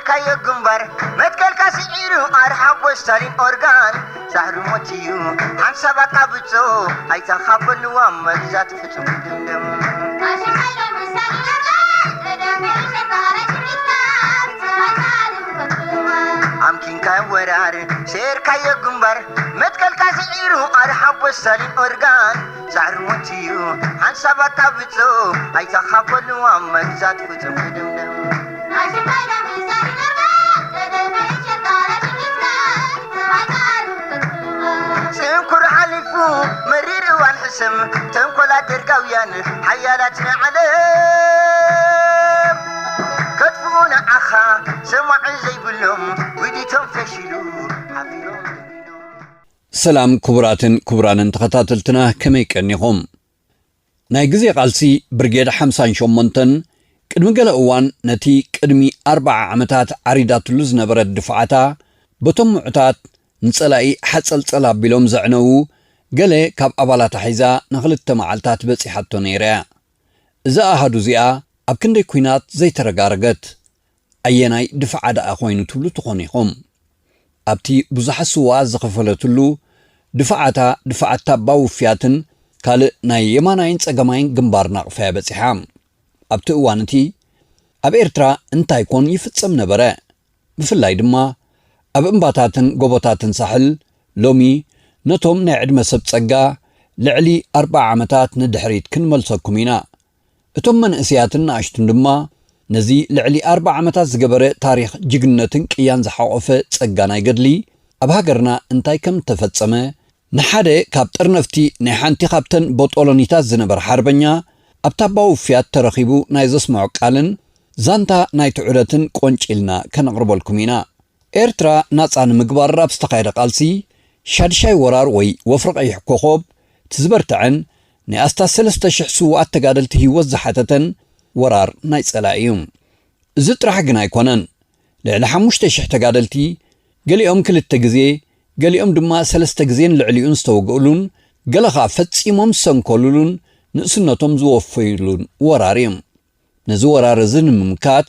ካዮ ግንባር መትከልካ ስዒሩ ኣርሓቦ ስታሊን ኦርጋን ዛሕሉ ሞት እዩ ሓንሳብ ኣቃብጾ ኣይተኻፈልዋ መግዛት ፍጹም ድምድም ኣምኪንካ ወራር ሴርካዮ ግንባር መትከልካ ስዒሩ ኣርሓቦ ስታሊን ኦርጋን ዛሕሉ ሞት እዩ ሓንሳብ ኣቃብጾ ኣይተኻፈልዋ መግዛት ፍጹም ድምድም ጽንኩር ሓሊፉ መሪር እዋን ሕስም ተንኮላት ደርጋውያን ሓያላት ንዓለም ከጥፍኡ ንዓኻ ሰማዒ ዘይብሎም ውዲቶም ፈሽሉ ሓፊሮም ሰላም ክቡራትን ክቡራንን ተኸታተልትና ከመይ ቀኒኹም? ናይ ግዜ ቃልሲ ብርጌድ ሓምሳን ሸሞንተን ቅድሚ ገለ እዋን ነቲ ቅድሚ ኣርብዓ ዓመታት ዓሪዳትሉ ዝነበረት ድፍዓታ በቶም ምዑታት ንጸላኢ ሓጸልጸል ኣቢሎም ዘዕነዉ ገለ ካብ ኣባላታ ሒዛ ንኽልተ መዓልታት በጺሓቶ ነይራ እያ። እዛ ኣሃዱ እዚኣ ኣብ ክንደይ ኲናት ዘይተረጋረገት? ኣየናይ ድፍዓ ደኣ ኮይኑ ትብሉ ትኾኑ ኢኹም? ኣብቲ ብዙሓት ስውኣት ዝኸፈለትሉ ድፍዓታ ድፍዓት ታባ ውፍያትን ካልእ ናይ የማናይን ጸገማይን ግንባር ናቕፋ እያ በጺሓ። ኣብቲ እዋን እቲ ኣብ ኤርትራ እንታይ ኮን ይፍጸም ነበረ? ብፍላይ ድማ ኣብ እምባታትን ጎቦታትን ሳሕል ሎሚ ነቶም ናይ ዕድመ ሰብ ጸጋ ልዕሊ ኣርብዓ ዓመታት ንድሕሪት ክንመልሰኩም ኢና። እቶም መንእሰያትን ንኣሽቱን ድማ ነዚ ልዕሊ ኣርብዓ ዓመታት ዝገበረ ታሪኽ ጅግንነትን ቅያን ዝሓቖፈ ጸጋ ናይ ገድሊ ኣብ ሃገርና እንታይ ከም እተፈጸመ ንሓደ ካብ ጠርነፍቲ ናይ ሓንቲ ካብተን ቦጦሎኒታት ዝነበረ ሓርበኛ ኣብ ታባ ውፍያት ተረኺቡ ናይ ዘስምዖ ቃልን ዛንታ ናይቲ ዑደትን ቆንጪልና ከነቕርበልኩም ኢና። ኤርትራ ናጻ ንምግባር ኣብ ዝተኻየደ ቃልሲ ሻድሻይ ወራር ወይ ወፍሪ ቀይሕ ኮኾብ እቲ ዝበርትዐን ናይ ኣስታት ሰለስተ ሽሕ ስዉኣት ተጋደልቲ ህይወት ዝሓተተን ወራር ናይ ጸላኢ እዩ። እዚ ጥራሕ ግን ኣይኮነን። ልዕሊ ሓሙሽተ ሽሕ ተጋደልቲ፣ ገሊኦም ክልተ ግዜ፣ ገሊኦም ድማ ሰለስተ ግዜን ልዕሊኡን ዝተወግእሉን ገለ ኸኣ ፈጺሞም ዝሰንከሉሉን ንእስነቶም ዝወፈዩሉን ወራር እዩ። ነዚ ወራር እዚ ንምምካት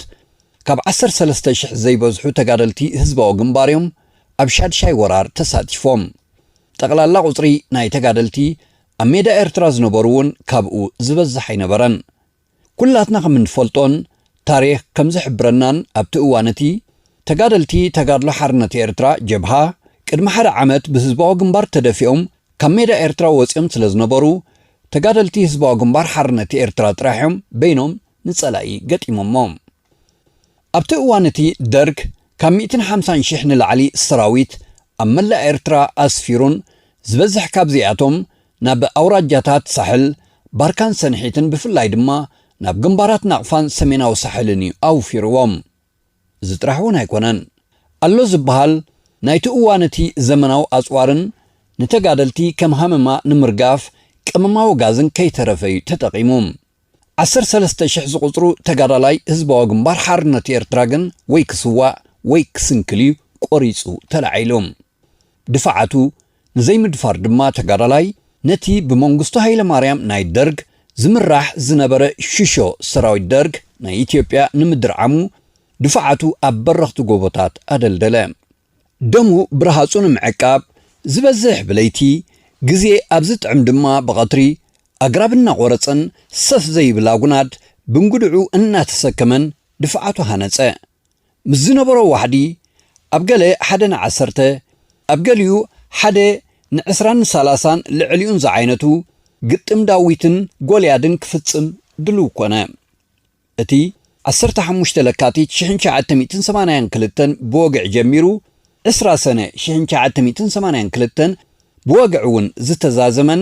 ካብ ዓሰርተ ሰለስተ ሽሕ ዘይበዝሑ ተጋደልቲ ህዝባዊ ግንባር እዮም ኣብ ሻድሻይ ወራር ተሳቲፎም። ጠቕላላ ቁጽሪ ናይ ተጋደልቲ ኣብ ሜዳ ኤርትራ ዝነበሩ እውን ካብኡ ዝበዝሕ ኣይነበረን። ኩላትና ከም እንፈልጦን ታሪኽ ከም ዝሕብረናን ኣብቲ እዋን እቲ ተጋደልቲ ተጋድሎ ሓርነት ኤርትራ ጀብሃ ቅድሚ ሓደ ዓመት ብህዝባዊ ግንባር ተደፊኦም ካብ ሜዳ ኤርትራ ወጺኦም ስለ ዝነበሩ ተጋደልቲ ህዝባዊ ግንባር ሓርነት ኤርትራ ጥራሕ እዮም በይኖም ንጸላኢ ገጢሞሞ። ኣብቲ እዋን እቲ ደርግ ካብ ሚእትን ሓምሳን ሽሕ ንላዕሊ ሰራዊት ኣብ መላእ ኤርትራ ኣስፊሩን ዝበዝሕ ካብዚኣቶም ናብ ኣውራጃታት ሳሕል፣ ባርካን ሰንሒትን ብፍላይ ድማ ናብ ግንባራት ናቕፋን ሰሜናዊ ሳሕልን እዩ ኣውፊርዎም። እዚ ጥራሕ እውን ኣይኮነን። ኣሎ ዝበሃል ናይቲ እዋን እቲ ዘመናዊ ኣጽዋርን ንተጋደልቲ ከም ሃመማ ንምርጋፍ ቀመማዊ ጋዝን ከይተረፈ እዩ ተጠቒሙ። ዓሰርተ ሰለስተ ሽሕ ዝቑጽሩ ተጋዳላይ ህዝባዊ ግንባር ሓርነት ኤርትራ ግን ወይ ክስዋእ ወይ ክስንክል እዩ ቆሪጹ ተላዒሉ። ድፋዓቱ ንዘይምድፋር ድማ ተጋዳላይ ነቲ ብመንግስቱ ሃይለማርያም ናይ ደርግ ዝምራሕ ዝነበረ ሽሾ ሰራዊት ደርግ ናይ ኢትዮጵያ ንምድርዓሙ ድፋዓቱ ኣብ በረኽቲ ጎቦታት ኣደልደለ። ደሙ ብረሃጹ ንምዕቃብ ዝበዝሕ ብለይቲ ግዜ ኣብ ዝጥዕም ድማ ብቐትሪ ኣግራብ እናቖረጸን ሰፍ ዘይብል ኣጉናድ ብንጉድዑ እናተሰከመን ድፍዓቱ ሃነጸ። ምስ ዝነበሮ ዋሕዲ ኣብ ገለ ሓደ ንዓሰርተ ኣብ ገሊኡ ሓደ ንዕስራን ንሳላሳን ልዕሊኡን ዝዓይነቱ ግጥም ዳዊትን ጎልያድን ክፍጽም ድልው ኮነ። እቲ ዓሰርተ ሓሙሽተ ለካቲት ሽሕን ትሽዓተ ሚእትን ሰማንያን ክልተን ብወግዒ ጀሚሩ ዕስራ ሰነ ሽሕን ትሽዓተ ሚእትን ሰማንያን ክልተን ብወግዒ እውን ዝተዛዘመን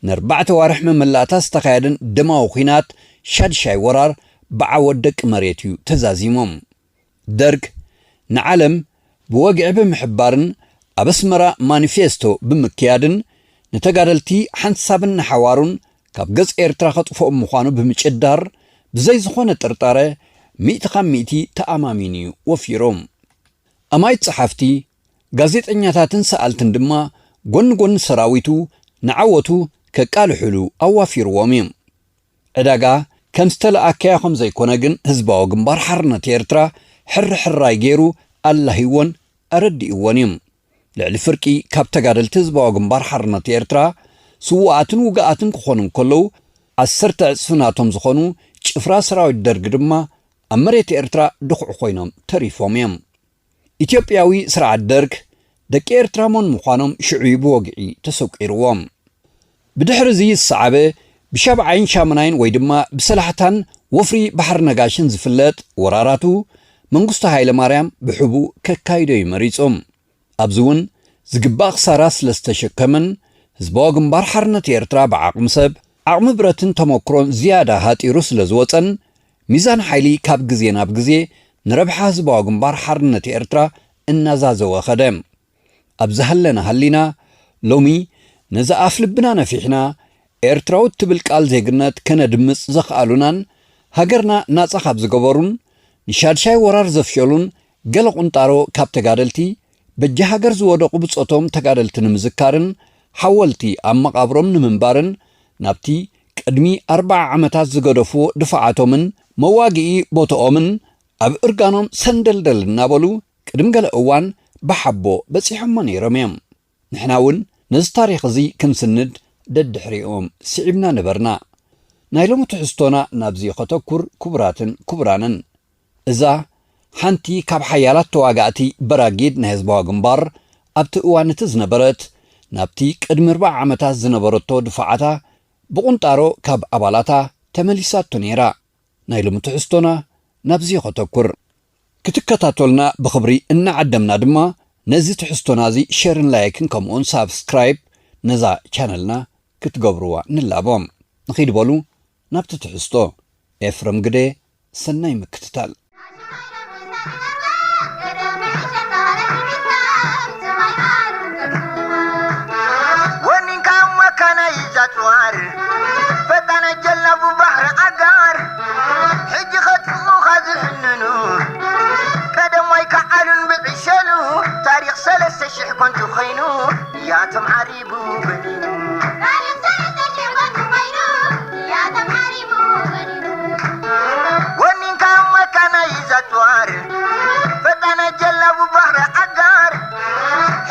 ንኣርባዕተ ዋርሕ መመላእታ ዝተኻየደን ደማዊ ኲናት ሻድሻይ ወራር ብዓወት ደቂ መሬት እዩ ተዛዚሞም። ደርግ ንዓለም ብወግዒ ብምሕባርን ኣብ ኣስመራ ማኒፌስቶ ብምክያድን ንተጋደልቲ ሓንሳብን ንሓዋሩን ካብ ገጽ ኤርትራ ከጥፍኦም ምዃኑ ብምጭዳር ብዘይ ዝኾነ ጥርጣረ ሚእቲ ካብ ሚእቲ ተኣማሚኑ እዩ ወፊሩ። ኣማይት ጸሓፍቲ፣ ጋዜጠኛታትን ሰኣልትን ድማ ጎኒ ጎኒ ሰራዊቱ ንዓወቱ ከቃልሑሉ ኣዋፊርዎም እዩ። ዕዳጋ ከም ዝተለኣከያ ከም ዘይኮነ ግን ህዝባዊ ግንባር ሓርነት ኤርትራ ሕርሕራይ ገይሩ ኣላሂዎን ኣረዲእዎን እዩ። ልዕሊ ፍርቂ ካብ ተጋደልቲ ህዝባዊ ግንባር ሓርነት ኤርትራ ስዉኣትን ውግኣትን ክኾኑ እንከለዉ፣ ዓሰርተ ዕጽፊ ናቶም ዝኾኑ ጭፍራ ሰራዊት ደርግ ድማ ኣብ መሬት ኤርትራ ድኹዒ ኮይኖም ተሪፎም እዮም። ኢትዮጵያዊ ስርዓት ደርግ ደቂ ኤርትራ መን ምዃኖም ሽዑ እዩ ብወግዒ ተሰቂርዎም። ብድሕሪ እዚ ዝሰዓበ ብሻብዓይን ሻምናይን ወይ ድማ ብሰላሕታን ወፍሪ ባሕሪ ነጋሽን ዝፍለጥ ወራራቱ መንግስቱ ሃይለ ማርያም ብሕቡእ ከካይዶ እዩ መሪጹ። ኣብዚ እውን ዝግባእ ክሳራ ስለ ዝተሸከመን ህዝባዊ ግንባር ሓርነት ኤርትራ ብዓቕሚ ሰብ፣ ዓቕሚ ብረትን ተመክሮን ዝያዳ ሃጢሩ ስለ ዝወጸን፣ ሚዛን ሓይሊ ካብ ግዜ ናብ ግዜ ንረብሓ ህዝባዊ ግንባር ሓርነት ኤርትራ እናዛዘወ ኸደ። ኣብዚ ሃለና ሃሊና፣ ሎሚ ነዚ ኣፍ ልብና ነፊሕና፣ ኤርትራዊ እትብል ቃል ዜግነት ከነድምጽ ዘኽኣሉናን፣ ሃገርና ናጻ ካብ ዝገበሩን፣ ንሻድሻይ ወራር ዘፍሸሉን ገለ ቁንጣሮ ካብ ተጋደልቲ፣ በጃ ሃገር ዝወደቑ ብጾቶም ተጋደልቲ ንምዝካርን፣ ሓወልቲ ኣብ መቓብሮም ንምንባርን፣ ናብቲ ቅድሚ ኣርብዓ ዓመታት ዝገደፍዎ ድፋዓቶምን መዋግኢ ቦትኦምን ኣብ እርጋኖም ሰንደልደል እናበሉ፣ ቅድሚ ገለ እዋን ብሓቦ በጺሖሞ ነይሮም እዮም። ንሕና እውን ነዚ ታሪኽ እዚ ክንስንድ ደድሕሪኦም ስዒብና ነበርና። ናይ ሎሚ ትሕዝቶና ናብዚ ከተኩር፣ ክቡራትን ክቡራንን። እዛ ሓንቲ ካብ ሓያላት ተዋጋእቲ በራጊድ ናይ ህዝባዊ ግንባር ኣብቲ እዋን እቲ ዝነበረት፣ ናብቲ ቅድሚ ኣርብዓ ዓመታት ዝነበረቶ ድፋዓታ ብቁንጣሮ ካብ ኣባላታ ተመሊሳቶ ነይራ። ናይ ሎሚ ትሕዝቶና ናብዚ ከተኩር። ክትከታተሉና ብኽብሪ እናዓደምና ድማ፣ ነዚ ትሕዝቶና እዚ ሸርን ላይክን ከምኡውን ሳብስክራይብ ነዛ ቻነልና ክትገብርዋ ንላቦ። ንኺድ በሉ ናብቲ ትሕዝቶ። ኤፍረም ግደ፣ ሰናይ ምክትታል። ወኒንካ መካናይዛት ጽዋር፣ ፈጣናት ጀላቡ ባሕሪ ኣጋር፣ ሕጂ ኸጥፍኡኻ ዝሕንኑ፣ ቀደም ኣይከዓሉን ብዕሸሉ፣ ታሪኽ ሰለስተ ሽሕ ኮንቱ ኾይኑ፣ ያቶም ዓሪቡ በኒኑ። ወኒንካ መካናይዛት ጽዋር፣ ፈጣናት ጀላቡ ባሕሪ ኣጋር፣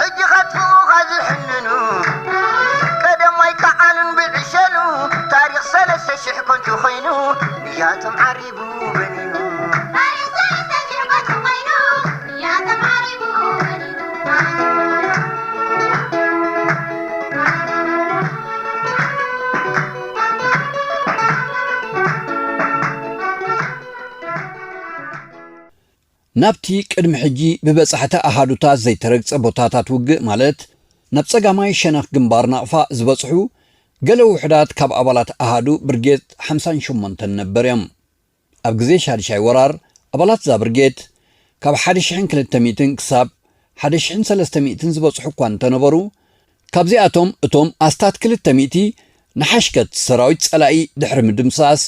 ሕጂ ኸጥፍኡኻ ዝሕንኑ፣ ቀደም ኣይከዓሉን ብዕሸሉ፣ ታሪኽ ሰለስተ ሽሕ ኮንቱ ኾይኑ፣ ንያቶም ዓሪቡ በኒኑ። ናብቲ ቅድሚ ሕጂ ብበጻሕቲ ኣሃዱታት ዘይተረግጸ ቦታታት ውግእ፣ ማለት ናብ ጸጋማይ ሸነኽ ግንባር ናቕፋ ዝበጽሑ ገለ ውሑዳት ካብ ኣባላት ኣሃዱ ብርጌድ ሓምሳን ሸሞንተን ነበር እዮም። ኣብ ግዜ ሻድሻይ ወራር፣ ኣባላት እዛ ብርጌድ ካብ ሓደ ሽሕን ክልተ ሚእትን ክሳብ ሓደ ሽሕን ሰለስተ ሚእትን ዝበጽሑ እኳ እንተነበሩ፣ ካብዚኣቶም እቶም ኣስታት ክልተ ሚእቲ ንሓሽከት ሰራዊት ጸላኢ ድሕሪ ምድምሳስ፣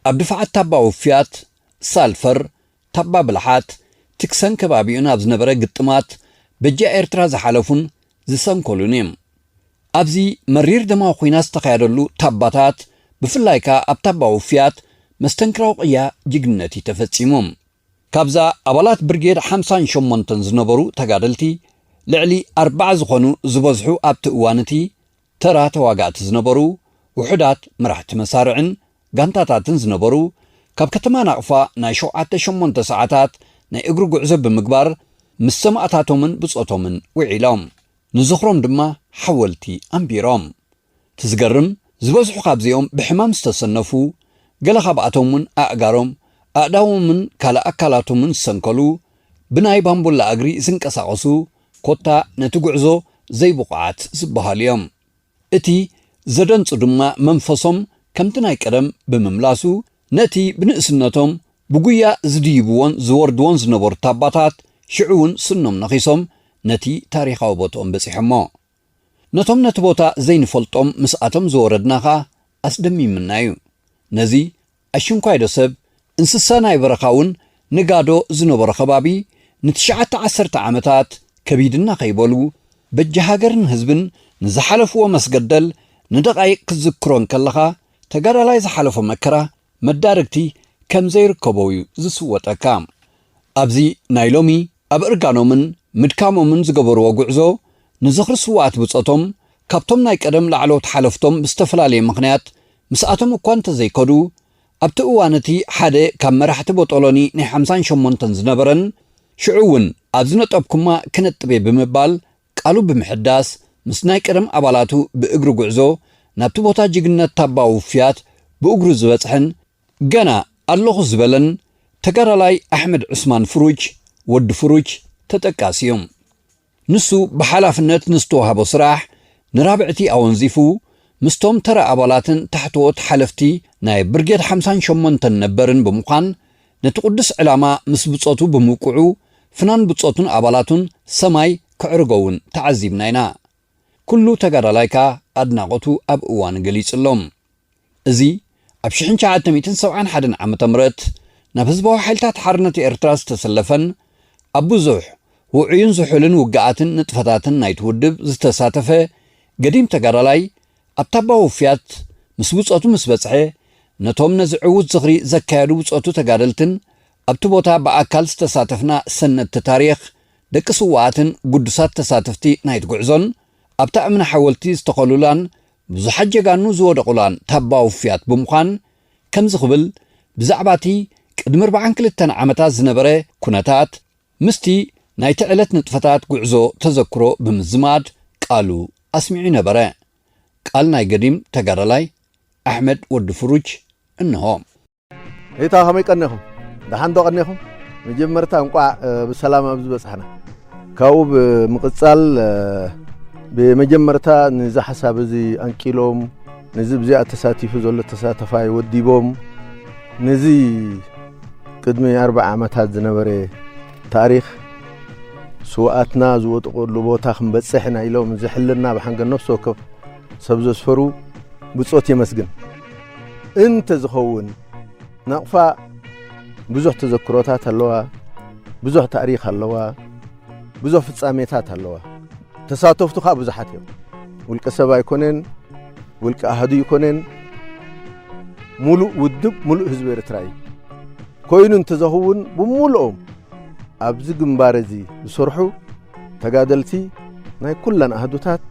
ኣብ ድፋዓት ታባ ውፍያት፣ ሳልፈር፣ ታባ ብልሓት፣ ትክሰን ከባቢኡን ኣብ ዝነበረ ግጥማት በጃ ኤርትራ ዝሓለፉን ዝሰንከሉን እዮም። ኣብዚ መሪር ደማዊ ኲናት ዝተኻየደሉ ታባታት፣ ብፍላይ ከኣ ኣብ ታባ ውፍያት፣ መስተንክራዊ ቅያ ጅግንነት እዩ ተፈጺሙ። ካብዛ ኣባላት ብርጌድ ሓምሳን ሸሞንተን ዝነበሩ ተጋደልቲ፣ ልዕሊ ኣርባዓ ዝኾኑ ዝበዝሑ ኣብቲ እዋን እቲ ተራ ተዋጋእቲ ዝነበሩ፣ ውሑዳት መራሕቲ መሳርዕን ጋንታታትን ዝነበሩ፣ ካብ ከተማ ናቕፋ ናይ ሸውዓተ ሸሞንተ ሰዓታት ናይ እግሪ ጉዕዞ ብምግባር ምስ ሰማእታቶምን ብጾቶምን ውዒሎም። ንዝኽሮም ድማ ሓወልቲ ኣንቢሮም። እቲ ዝገርም፣ ዝበዝሑ ካብዚኦም ብሕማም ዝተሰነፉ፣ ገለ ካብኣቶም እውን ኣእጋሮም፣ ኣእዳዎምን ካልእ ኣካላቶምን ዝሰንከሉ፣ ብናይ ባምቡላ እግሪ ዝንቀሳቐሱ፣ ኮታ ነቲ ጉዕዞ ዘይብቑዓት ዝበሃሉ እዮም። እቲ ዘደንጹ ድማ መንፈሶም ከምቲ ናይ ቀደም ብምምላሱ፣ ነቲ ብንእስነቶም ብጉያ ዝድይብዎን ዝወርድዎን ዝነበሩ ታባታት ሽዑ እውን ስኖም ነኺሶም ነቲ ታሪኻዊ ቦትኦም በጺሖሞ። ነቶም ነቲ ቦታ ዘይንፈልጦም ምስኣቶም ዝወረድና ኸኣ ኣስደሚምና እዩ። ነዚ ኣሽንኳይዶ ሰብ፣ እንስሳ ናይ በረኻ እውን ንጋዶ ዝነበሮ ከባቢ ንትሽዓተ ዓሰርተ ዓመታት ከቢድና ከይበሉ፣ በጃ ሃገርን ህዝብን ንዝሓለፍዎ መስገደል ንደቓይቕ ክትዝክሮ እንከለኻ፣ ተጋዳላይ ዝሓለፎ መከራ መዳርግቲ ከም ዘይርከቦ እዩ ዝስወጠካ። ኣብዚ ናይ ሎሚ ኣብ እርጋኖምን ምድካሞምን ዝገበርዎ ጉዕዞ ንዝኽሪ ስውኣት ብጾቶም ካብቶም ናይ ቀደም ላዕለዎት ሓለፍቶም ብዝተፈላለየ ምኽንያት ምስኣቶም እኳ እንተዘይከዱ ኣብቲ እዋን እቲ ሓደ ካብ መራሕቲ ቦጦሎኒ ናይ ሓምሳን ሸሞንተን ዝነበረን ሽዑ እውን ኣብ ዝነጠብኩማ ክነጥብ እየ ብምባል ቃሉ ብምሕዳስ ምስ ናይ ቀደም ኣባላቱ ብእግሪ ጉዕዞ ናብቲ ቦታ ጅግነት ታባ ውፍያት ብእግሩ ዝበጽሐን ገና ኣለኹ ዝበለን ተጋዳላይ ኣሕመድ ዑስማን ፍሩጅ፣ ወዲ ፍሩጅ፣ ተጠቃሲ እዩ። ንሱ ብሓላፍነት ንዝተዋህቦ ስራሕ ንራብዕቲ ኣወንዚፉ ምስቶም ተራ ኣባላትን ታሕተዎት ሓለፍቲ ናይ ብርጌድ ሓምሳን ሸሞንተን ነበርን ብምዃን ነቲ ቅዱስ ዕላማ ምስ ብጾቱ ብምውቅዑ ፍናን ብጾቱን ኣባላቱን ሰማይ ክዕርጎ እውን ተዓዚብና ኢና። ኩሉ ተጋዳላይ ከኣ ኣድናቖቱ ኣብ እዋን ገሊጹሎም። እዚ ኣብ ሽሕን ትሽዓተ ሚእትን ሰብዓን ሓደን ዓመተ ምህረት ናብ ህዝባዊ ሓይልታት ሓርነት ኤርትራ ዝተሰለፈን ኣብ ብዙሕ ውዑይን ዝሑልን ውግኣትን ንጥፈታትን ናይቲ ውድብ ዝተሳተፈ ገዲም ተጋዳላይ ኣብ ታባ ውፍያት ምስ ብጾቱ ምስ በጽሐ ነቶም ነዚ ዕዉት ዝኽሪ ዘካየዱ ብጾቱ ተጋደልትን ኣብቲ ቦታ ብኣካል ዝተሳተፍና ሰነድቲ ታሪኽ ደቂ ስውኣትን ግዱሳት ተሳተፍቲ ናይቲ ጉዕዞን ኣብታ እምኒ ሓወልቲ ዝተኸሉላን ብዙሓት ጀጋኑ ዝወደቑላን ታባ ውፍያት ብምዃን ከምዚ ክብል ብዛዕባ እቲ ቅድሚ ኣርብዓን ክልተን ዓመታት ዝነበረ ኩነታት ምስቲ ናይቲ ዕለት ንጥፈታት ጉዕዞ ተዘክሮ ብምዝማድ ቃሉ ኣስሚዑ ነበረ። ቃል ናይ ገዲም ተጋዳላይ ኣሕመድ ወዲ ፍሩጅ እንሆ። ሄታ ከመይ ቀኒኹም? ደሓን ዶ ቀኒኹም? መጀመርታ እንቋዕ ብሰላም ኣብዚ በጻሕና። ካብኡ ብምቕጻል ብመጀመርታ ነዚ ሓሳብ እዚ ኣንቂሎም ነዚ ብዚኣ ተሳቲፉ ዘሎ ተሳተፋይ ወዲቦም ነዚ ቅድሚ ኣርብዓ ዓመታት ዝነበረ ታሪኽ ስውኣትና ዝወደቑሉ ቦታ ክንበጽሕ ኢና ኢሎም ዝሕልና ብሓንገ ነፍሲ ወከፍ ሰብ ዘስፈሩ ብጾት የመስግን። እንተ ዝኸውን ናቕፋ ብዙሕ ተዘክሮታት ኣለዋ፣ ብዙሕ ታሪኽ ኣለዋ፣ ብዙሕ ፍጻሜታት ኣለዋ። ተሳተፍቱ ከኣ ብዙሓት እዮም። ውልቀ ሰብ ኣይኮነን፣ ውልቀ ኣሃዱ ኣይኮነን፣ ሙሉእ ውድብ፣ ሙሉእ ህዝቢ ኤርትራ እዩ። ኮይኑ እንተዘኸውን ብምሉኦም ኣብዚ ግንባር እዚ ዝሰርሑ ተጋደልቲ ናይ ኩለን ኣሃዱታት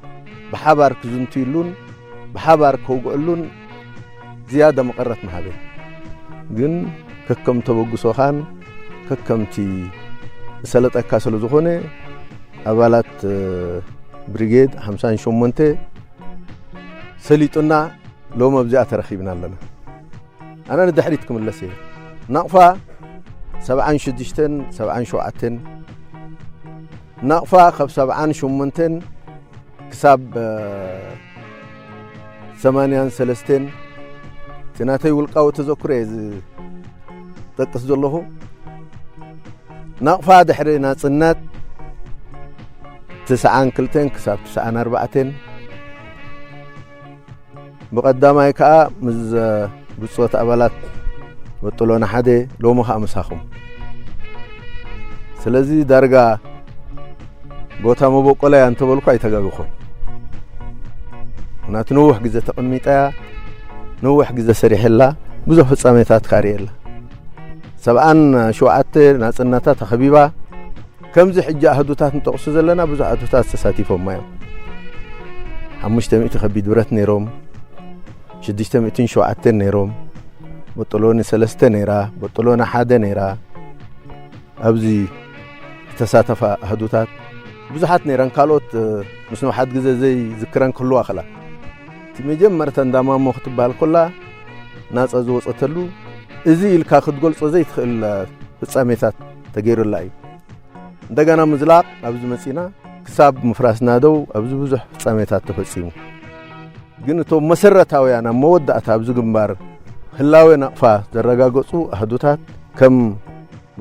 ብሓባር ክዝንትዩሉን ብሓባር ከውግዕሉን ዝያዳ መቐረት ምሃበ። ግን ከከም ተበግሶኻን ከከምቲ ዝሰለጠካ ስለ ዝኾነ ኣባላት ብሪጌድ ሓምሳን ሸሞንተ ሰሊጡና ሎም ኣብዚኣ ተረኺብና ኣለና። ኣነ ንድሕሪት ክምለስ እየ። ናቕፋ ሰብዓን ሽዱሽተን ሰብዓን ሸውዓተን ናቕፋ ካብ ሰብዓን ሸሞንተን ክሳብ ሰማንያን ሰለስተን እቲ ናተይ ውልቃዊ ተዘክሮ እየ ዝጠቅስ ዘለኹ። ናቕፋ ድሕሪ ናጽነት ትስዓን ክልተን ክሳብ ትስዓን ኣርባዕተን ብቐዳማይ ከኣ ምስ ብጾት ኣባላት ወጥሎና ሓደ ሎሚ ከኣ ምሳኹም። ስለዚ ዳርጋ ቦታ መበቆለያ እንተበልኩ ኣይተጋግኹን። ምክንያቱ ነዊሕ ግዜ ተቐሚጠያ፣ ነዊሕ ግዜ ሰሪሐላ፣ ብዙሕ ፍጻሜታት ካርእየላ። ሰብዓን ሸውዓተ ናጽነታ ተኸቢባ፣ ከምዚ ሕጂ ኣህዱታት ንጠቕሱ ዘለና ብዙሕ ኣህዱታት ተሳቲፎማ እዮም። ሓሙሽተ ሚእቲ ከቢድ ብረት ነይሮም፣ ሽዱሽተ ሚእትን ሸውዓተን ነይሮም፣ በጠሎኒ ሰለስተ ነይራ፣ በጠሎኒ ሓደ ነይራ። ኣብዚ ዝተሳተፋ ኣህዱታት ብዙሓት ነይረን። ካልኦት ምስ ንውሓት ግዜ ዘይዝክረን ክህልዋ ክእላ። እቲ መጀመርታ እንዳማሞ ክትበሃል ኮላ ናጻ ዝወጸተሉ እዚ ኢልካ ክትገልጾ ዘይትኽእል ፍጻሜታት ተገይሩላ እዩ። እንደገና ምዝላቕ ኣብዚ መጺና ክሳብ ምፍራስ ናደው ኣብዚ ብዙሕ ፍጻሜታት ተፈጺሙ። ግን እቶም መሰረታውያን ኣብ መወዳእታ ኣብዚ ግንባር ህላዌ ናቕፋ ዘረጋገጹ ኣህዱታት ከም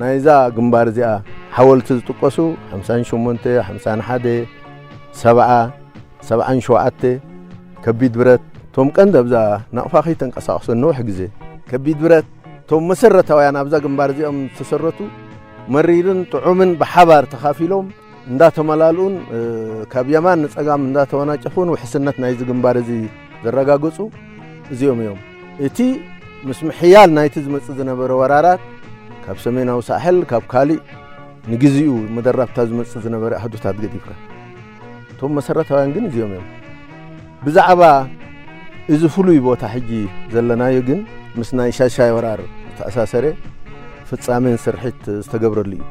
ናይዛ ግንባር እዚኣ ሓወልቲ ዝጥቀሱ ሓምሳን ሸሞንተ፣ ሓምሳን ሓደ፣ ሰብዓ፣ ሰብዓን ሸውዓተ ከቢድ ብረት እቶም ቀንዲ ኣብዛ ናቕፋ ከይተንቀሳቐሱ ነውሕ ግዜ ከቢድ ብረት እቶም መሰረታውያን ኣብዛ ግንባር እዚኦም ዝተሰረቱ መሪርን ጥዑምን ብሓባር ተኻፊሎም እንዳተመላልኡን ካብ የማን ንጸጋም እንዳተወናጨፉን ውሕስነት ናይዚ ግንባር እዚ ዘረጋገጹ እዚኦም እዮም። እቲ ምስ ምሕያል ናይቲ ዝመጽእ ዝነበረ ወራራት ካብ ሰሜናዊ ሳሕል፣ ካብ ካሊእ ንግዚኡ መደራብታ ዝመጽእ ዝነበረ ኣህዱታት ገዲፍካ። እቶም መሰረታውያን ግን እዚኦም እዮም። ብዛዕባ እዚ ፍሉይ ቦታ ሕጂ ዘለናዮ ግን ምስ ናይ ሻሻይ ወራር ዝተኣሳሰረ ፍጻሜን ስርሒት ዝተገብረሉ እዩ።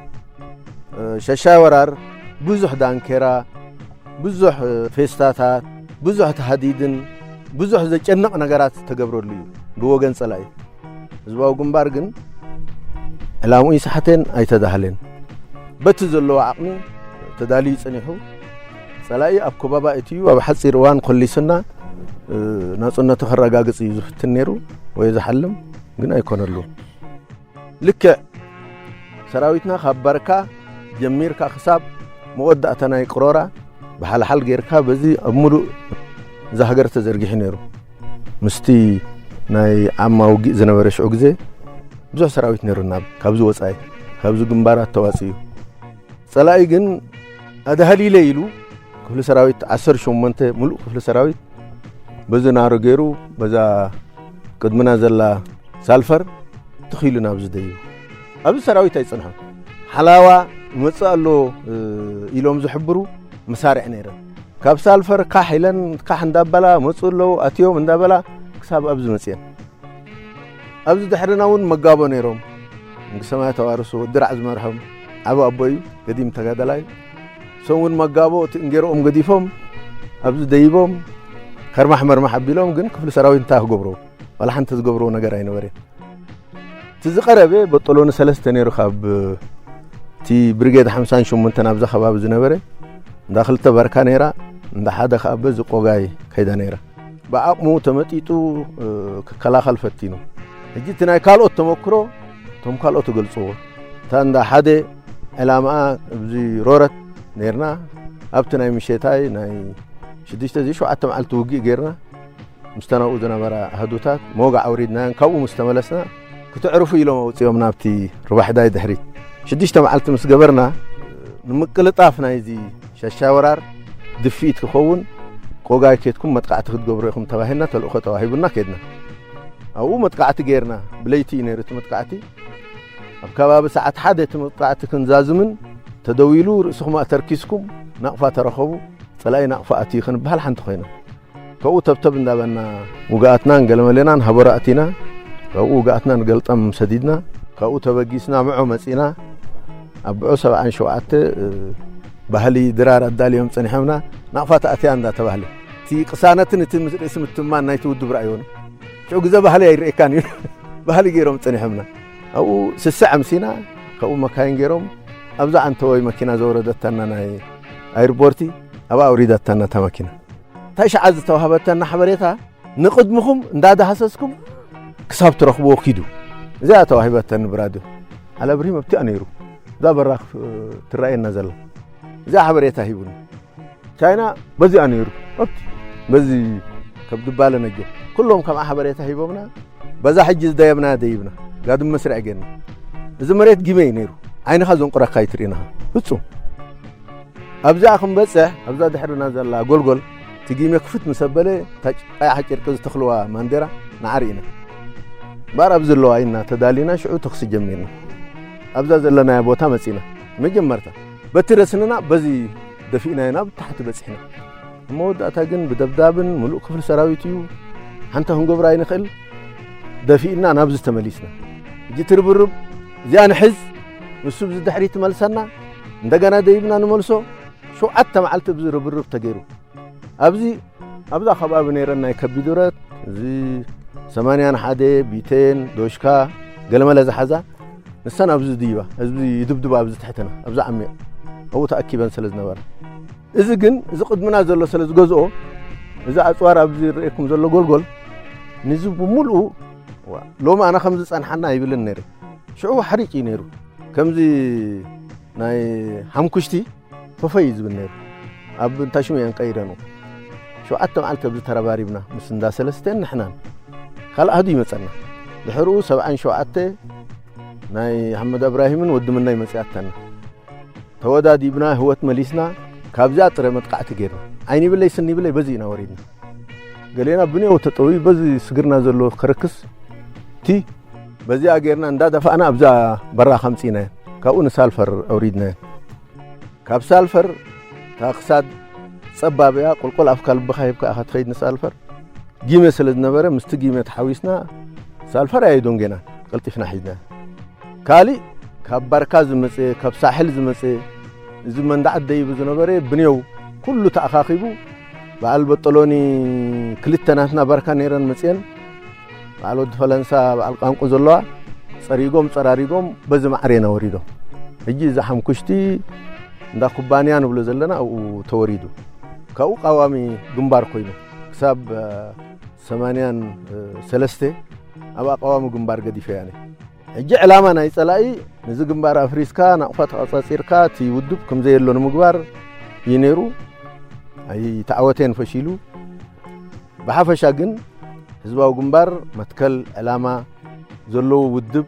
እ፣ ሻሻይ ወራር ብዙሕ ዳንኬራ፣ ብዙሕ ፌስታታት፣ ብዙሕ ተሃዲድን ብዙሕ ዘጨንቕ ነገራት ዝተገብረሉ እዩ ብወገን ጸላኢ። ህዝባዊ ግንባር ግን ዕላምኡ ይስሓተን ኣይተዳህለን። በቲ ዘለዎ ዓቕሚ ተዳልዩ ጸኒሑ፣ ጸላኢ ኣብ ኮባባ እትዩ ኣብ ሓጺር እዋን ኮሊስና፣ እ፣ ናጽነቱ ከረጋግጽ እዩ ዝፍትን ነይሩ ወይ ዝሓልም፣ ግን ኣይኮነሉ። ልክዕ ሰራዊትና ካብ ባርካ ጀሚርካ ክሳብ መወዳእታ ናይ ቅሮራ ብሓልሓል ጌርካ በዚ ኣብ ሙሉእ እዛ ሃገር ተዘርጊሑ ነይሩ። ምስቲ ናይ ዓማ ውግእ ዝነበረ ሽዑ ግዜ ብዙሕ ሰራዊት ነይሩና። ካብዚ ወጻኢ፣ ካብዚ ግንባራት ተዋጺኡ። ጸላኢ ግን ኣድሃሊለ ኢሉ ክፍሊ ሰራዊት ዓሰርተ ሸሞንተ ሙሉእ ክፍሊ ሰራዊት በዚ ናሮ ገይሩ በዛ ቅድምና ዘላ ሳልፈር ትኺሉ ናብዚ ደይቡ። ኣብዚ ሰራዊት ኣይጸንሖን። ሓላዋ ይመጽእ ኣሎ፣ እ፣ ኢሎም ዝሕብሩ መሳርዕ ነይረን። ካብ ሳልፈር ካሕ ኢለን፣ ካሕ እንዳበላ መጹ ኣለዉ፣ ኣትዮም እንዳበላ ክሳብ ኣብዚ መጽየን። ኣብዚ ድሕርና እውን መጋቦ ነይሮም። ንግሰማይ ተዋርሱ ወዲ ራዕ ዝመርሖም ዓቢ ኣቦ እዩ፣ ገዲም ተጋዳላይ። እሶም እውን መጋቦ እቲ እንጌሮኦም ገዲፎም ኣብዚ ደይቦም ከርማሕ መርማሕ ኣቢሎም፣ ግን ክፍሊ ሰራዊት እንታይ ክገብሮ? ዋላ ሓንቲ ዝገብርዎ ነገር ኣይነበረን። እቲ ዝቐረበ በጠሎኒ ሰለስተ ነይሩ፣ ካብ እቲ ብሪጌድ ሓምሳን ሸሞንተን ኣብዛ ከባቢ ዝነበረ፣ እንዳ ክልተ ባርካ ነይራ፣ እንዳ ሓደ ከኣ በዚ ቆጋይ ከይዳ ነይራ። ብዓቕሙ ተመጢጡ፣ እ፣ ክከላኸል ፈቲኑ። ሕጂ እቲ ናይ ካልኦት ተመክሮ እቶም ካልኦት ይገልጽዎ። እታ እንዳ ሓደ ዕላማኣ ኣብዚ ሮረት ነይርና፣ ኣብቲ ናይ ምሸታይ ናይ ሽዱሽተ እዚ ሸውዓተ መዓልቲ ውግእ ጌርና፣ ምስታ ናብኡ ዝነበራ ኣህዱታት መወጋዕ ኣውሪድናዮን ካብኡ ምስ ተመለስና፣ ክትዕርፉ ኢሎም ኣውጺኦም ናብቲ ርባሕዳይ ድሕሪት ሽዱሽተ መዓልቲ ምስ ገበርና፣ ንምቅልጣፍ ናይዚ ሸሻ ወራር ድፍኢት ክኸውን፣ ቆጋይ ኬድኩም መጥቃዕቲ ክትገብሩ ኢኹም ተባሂልና፣ ተልእኾ ተዋሂቡና ኬድና። ኣብኡ መጥቃዕቲ ጌርና። ብለይቲ እዩ ነይሩ እቲ መጥቃዕቲ። ኣብ ከባቢ ሰዓት ሓደ እቲ መጥቃዕቲ ክንዛዝምን ተደዊሉ፣ ርእስኹም ኣተርኪስኩም ናቕፋ ተረኸቡ፣ ጸላኢ ናቕፋ ኣትዩ ክንበሃል ሓንቲ ኮይና። ካብኡ ተብተብ እንዳበልና ውግኣትናን ገለመሌናን ሃቦራ ኣቲና፣ ካብኡ ውግኣትና ንገልጠም ሰዲድና፣ ካብኡ ተበጊስና ምዖ መጺና። ኣብ ብዖ ሰብዓን ሸውዓተ፣ እ፣ ባህሊ ድራር ኣዳልዮም ጸኒሖምና፣ ናቕፋ ተኣትያ እንዳተባህለ። እቲ ቅሳነትን እቲ ምስ-፣ ርእሲ ምትማን ናይቲ ውድብ ረኣይዎ። ሽዑ ግዜ ባህሊ ኣይረኤካን እዩ። ባህሊ ገይሮም ጸኒሖምና። ኣብኡ ስስዕ ኣምሲና፣ ካብኡ መካይን ገይሮም፣ ኣብዛ ዓንተወይ መኪና ዘውረደታና ናይ ኣይርፖርቲ፣ ኣብኣ ኣውሪዳታና እታ መኪና። እንታይ ሸዓ ዝተዋህበተና ሓበሬታ፣ ንቕድምኹም እንዳዳህሰስኩም ክሳብ ትረኽብዎ ኪዱ። እዚኣ ተዋሂበተኒ ብራድዮ። ዓሊ ኣብርሂም ኣብቲኣ ነይሩ። እዛ በራኽ፣ እ፣ ትረኣየና ዘላ። እዚኣ ሓበሬታ ሂቡኒ። ቻይና በዚኣ ነይሩ። ኣብቲ፣ በዚ ከብዲ ባለ ነጆ። ኩሎም ከምኣ ሓበሬታ ሂቦምና። በዛ ሕጂ ዝደየብና ደይብና። ጋድም መስርዕ ጌርና። እዚ መሬት ጊመ እዩ ነይሩ። ዓይንኻ ዘንቁረካ ኣይትርእን ኢኻ። ፍጹም። ኣብዚኣ ክንበጽሕ፣ ኣብዛ ድሕርና ዘላ ጎልጎል፣ እቲ ጊመ ክፍት ምስ ኣበለ፣ እታ ጭ-፣ ቀያሕ ጨርቂ ዝተኽልዋ ማንዴራ ንዓርኢና። እምበኣር ኣብዚ ኣለዋ ኢልና ተዳሊና፣ ሽዑ ተኹሲ ጀሚርና። ኣብዛ ዘለናያ ቦታ መጺና። መጀመርታ፣ በቲ ረስንና በዚ ደፊእናዮ ናብ ታሕቲ በጺሕና። ኣብ መወዳእታ ግን ብደብዳብን ምሉእ ክፍሊ ሰራዊት እዩ፣ ሓንቲ ክንገብሮ ኣይንኽእል፣ ደፊእና ናብዚ ተመሊስና። ሕጂ እቲ ርብርብ እዚኣ ንሕዝ፣ ንሱ ብዚ ድሕሪት ትመልሰና፣ እንደገና ደይብና ንመልሶ። ሸውዓተ መዓልቲ ብዚ ርብርብ ተገይሩ። ኣብዚ፣ ኣብዛ ከባቢ ነይረን ናይ ከቢድ ብረት፣ እዚ ሰማንያን ሓደ፣ ቢቴን፣ ዶሽካ፣ ገለመለ ዝሓዛ፣ ንሰን ኣብዚ ድይባ፣ ህዝቢ ይድብድባ ኣብዚ ትሕትና፣ ኣብዚ ዓሚቕ፣ ኣብኡ ተኣኪበን ስለ ዝነበራ። እዚ ግን፣ እዚ ቅድምና ዘሎ ስለ ዝገዝኦ፣ እዚ ኣጽዋር ኣብዚ ዝረኤኩም ዘሎ ጎልጎል፣ ንዚ ብምልኡ፣ ዋ፣ ሎሚ ኣነ ከምዚ ጸንሓና ኣይብልን ነይረ። ሽዑ ሓሪጭ እዩ ነይሩ። ከምዚ ናይ ሓምኩሽቲ ፈፈይ እዩ ዝብል ነይሩ። ኣብ እንታሽሙ እየን ቀይረንዎ። ሸውዓተ መዓልቲ ኣብዚ ተረባሪብና፣ ምስ እንዳ ሰለስቴን ንሕናን። ካልእ ኣህዱ ይመጸና። ድሕርኡ ሰብዓን ሸውዓተ ናይ ኣሕመድ እብራሂምን ወዲ ምናይ መጺኣተና። ተወዳዲብና፣ ህይወት መሊስና፣ ካብዚኣ ጥረ መጥቃዕቲ ጌርና። ዓይኒ ይብለይ፣ ስኒ ይብለይ፣ በዚ ኢና ወሪድና። ገሌና ብኔው ተጠውዩ፣ በዚ ስግርና ዘሎ ከረክስ፣ እቲ በዚኣ ጌርና እንዳደፋእና ኣብዛ በራኽ ኣምጺእናየን። ካብኡ ንሳልፈር ኣውሪድናየን። ካብ ሳልፈር እታ ክሳድ ጸባብ እያ፣ ቁልቁል ኣፍካ ልብኻ ሂብካ ኢኻ ትኸይድ ንሳልፈር። ጊመ ስለ ዝነበረ ምስቲ ጊመ ተሓዊስና ሳልፈር ኣይደንጎናን፣ ቀልጢፍና ሒዝና። ካሊእ ካብ ባርካ ዝመጸ፣ ካብ ሳሕል ዝመጸ፣ እዚ መንዳዓት ደይቡ ዝነበረ ብኔው ኩሉ ተኣኻኺቡ፣ በዓል በጠሎኒ ክልተ ናትና ባርካ ነይረን መጽየን፣ በዓል ወዲ ፈለንሳ በዓል ቃንቁ ዘለዋ ጸሪጎም ጸራሪጎም በዚ ማዕሬና ወሪዶም። ሕጂ እዛ ሓምኩሽቲ እንዳ ኩባንያ ንብሎ ዘለና ኣብኡ ተወሪዱ። ካብኡ ቀዋሚ ግንባር ኮይኑ ክሳብ ሰማንያን ሰለስተ ኣብ ኣቃዋሚ ግንባር ገዲፈ ያኔ። ሕጂ ዕላማ ናይ ጸላኢ ነዚ ግንባር ኣፍሪስካ ናቕፋ ተቐጻጺርካ እቲ ውድብ ከም ዘየሎ ንምግባር እዩ ነይሩ። ኣይተዓወተን፣ ፈሺሉ። ብሓፈሻ ግን ህዝባዊ ግንባር መትከል ዕላማ ዘለዎ ውድብ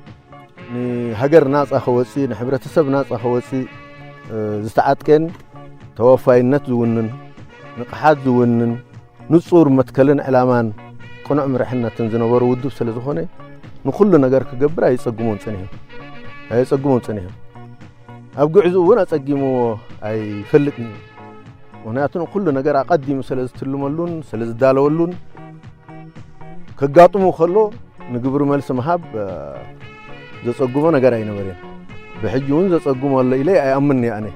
ንሃገር ናጻ ከወጽእ፣ ንሕብረተሰብ ናጻ ከወጽእ ዝተዓጥቀን ተወፋይነት ዝውንን፣ ንቕሓት ዝውንን፣ ንጹር መትከልን ዕላማን ቅኑዕ ምርሕነትን ዝነበሩ ውድብ ስለ ዝኾነ ንኹሉ ነገር ክገብር ኣይጸግሞን ጸኒሑ። ኣይጸግሞን ጸኒሑ። ኣብ ጉዕዝኡ እውን ኣጸጊምዎ ኣይፈልጥን እዩ። ምኽንያቱ ንኹሉ ነገር ኣቐዲሙ ስለ ዝትልመሉን ስለ ዝዳለወሉን ከጋጥሙ ከሎ ንግብሪ መልሲ ምሃብ ዘጸግሞ ነገር ኣይነበረን። ብሕጂ እውን ዘጸግሞ ኣሎ ኢለ ኣይኣምን እየ ኣነ።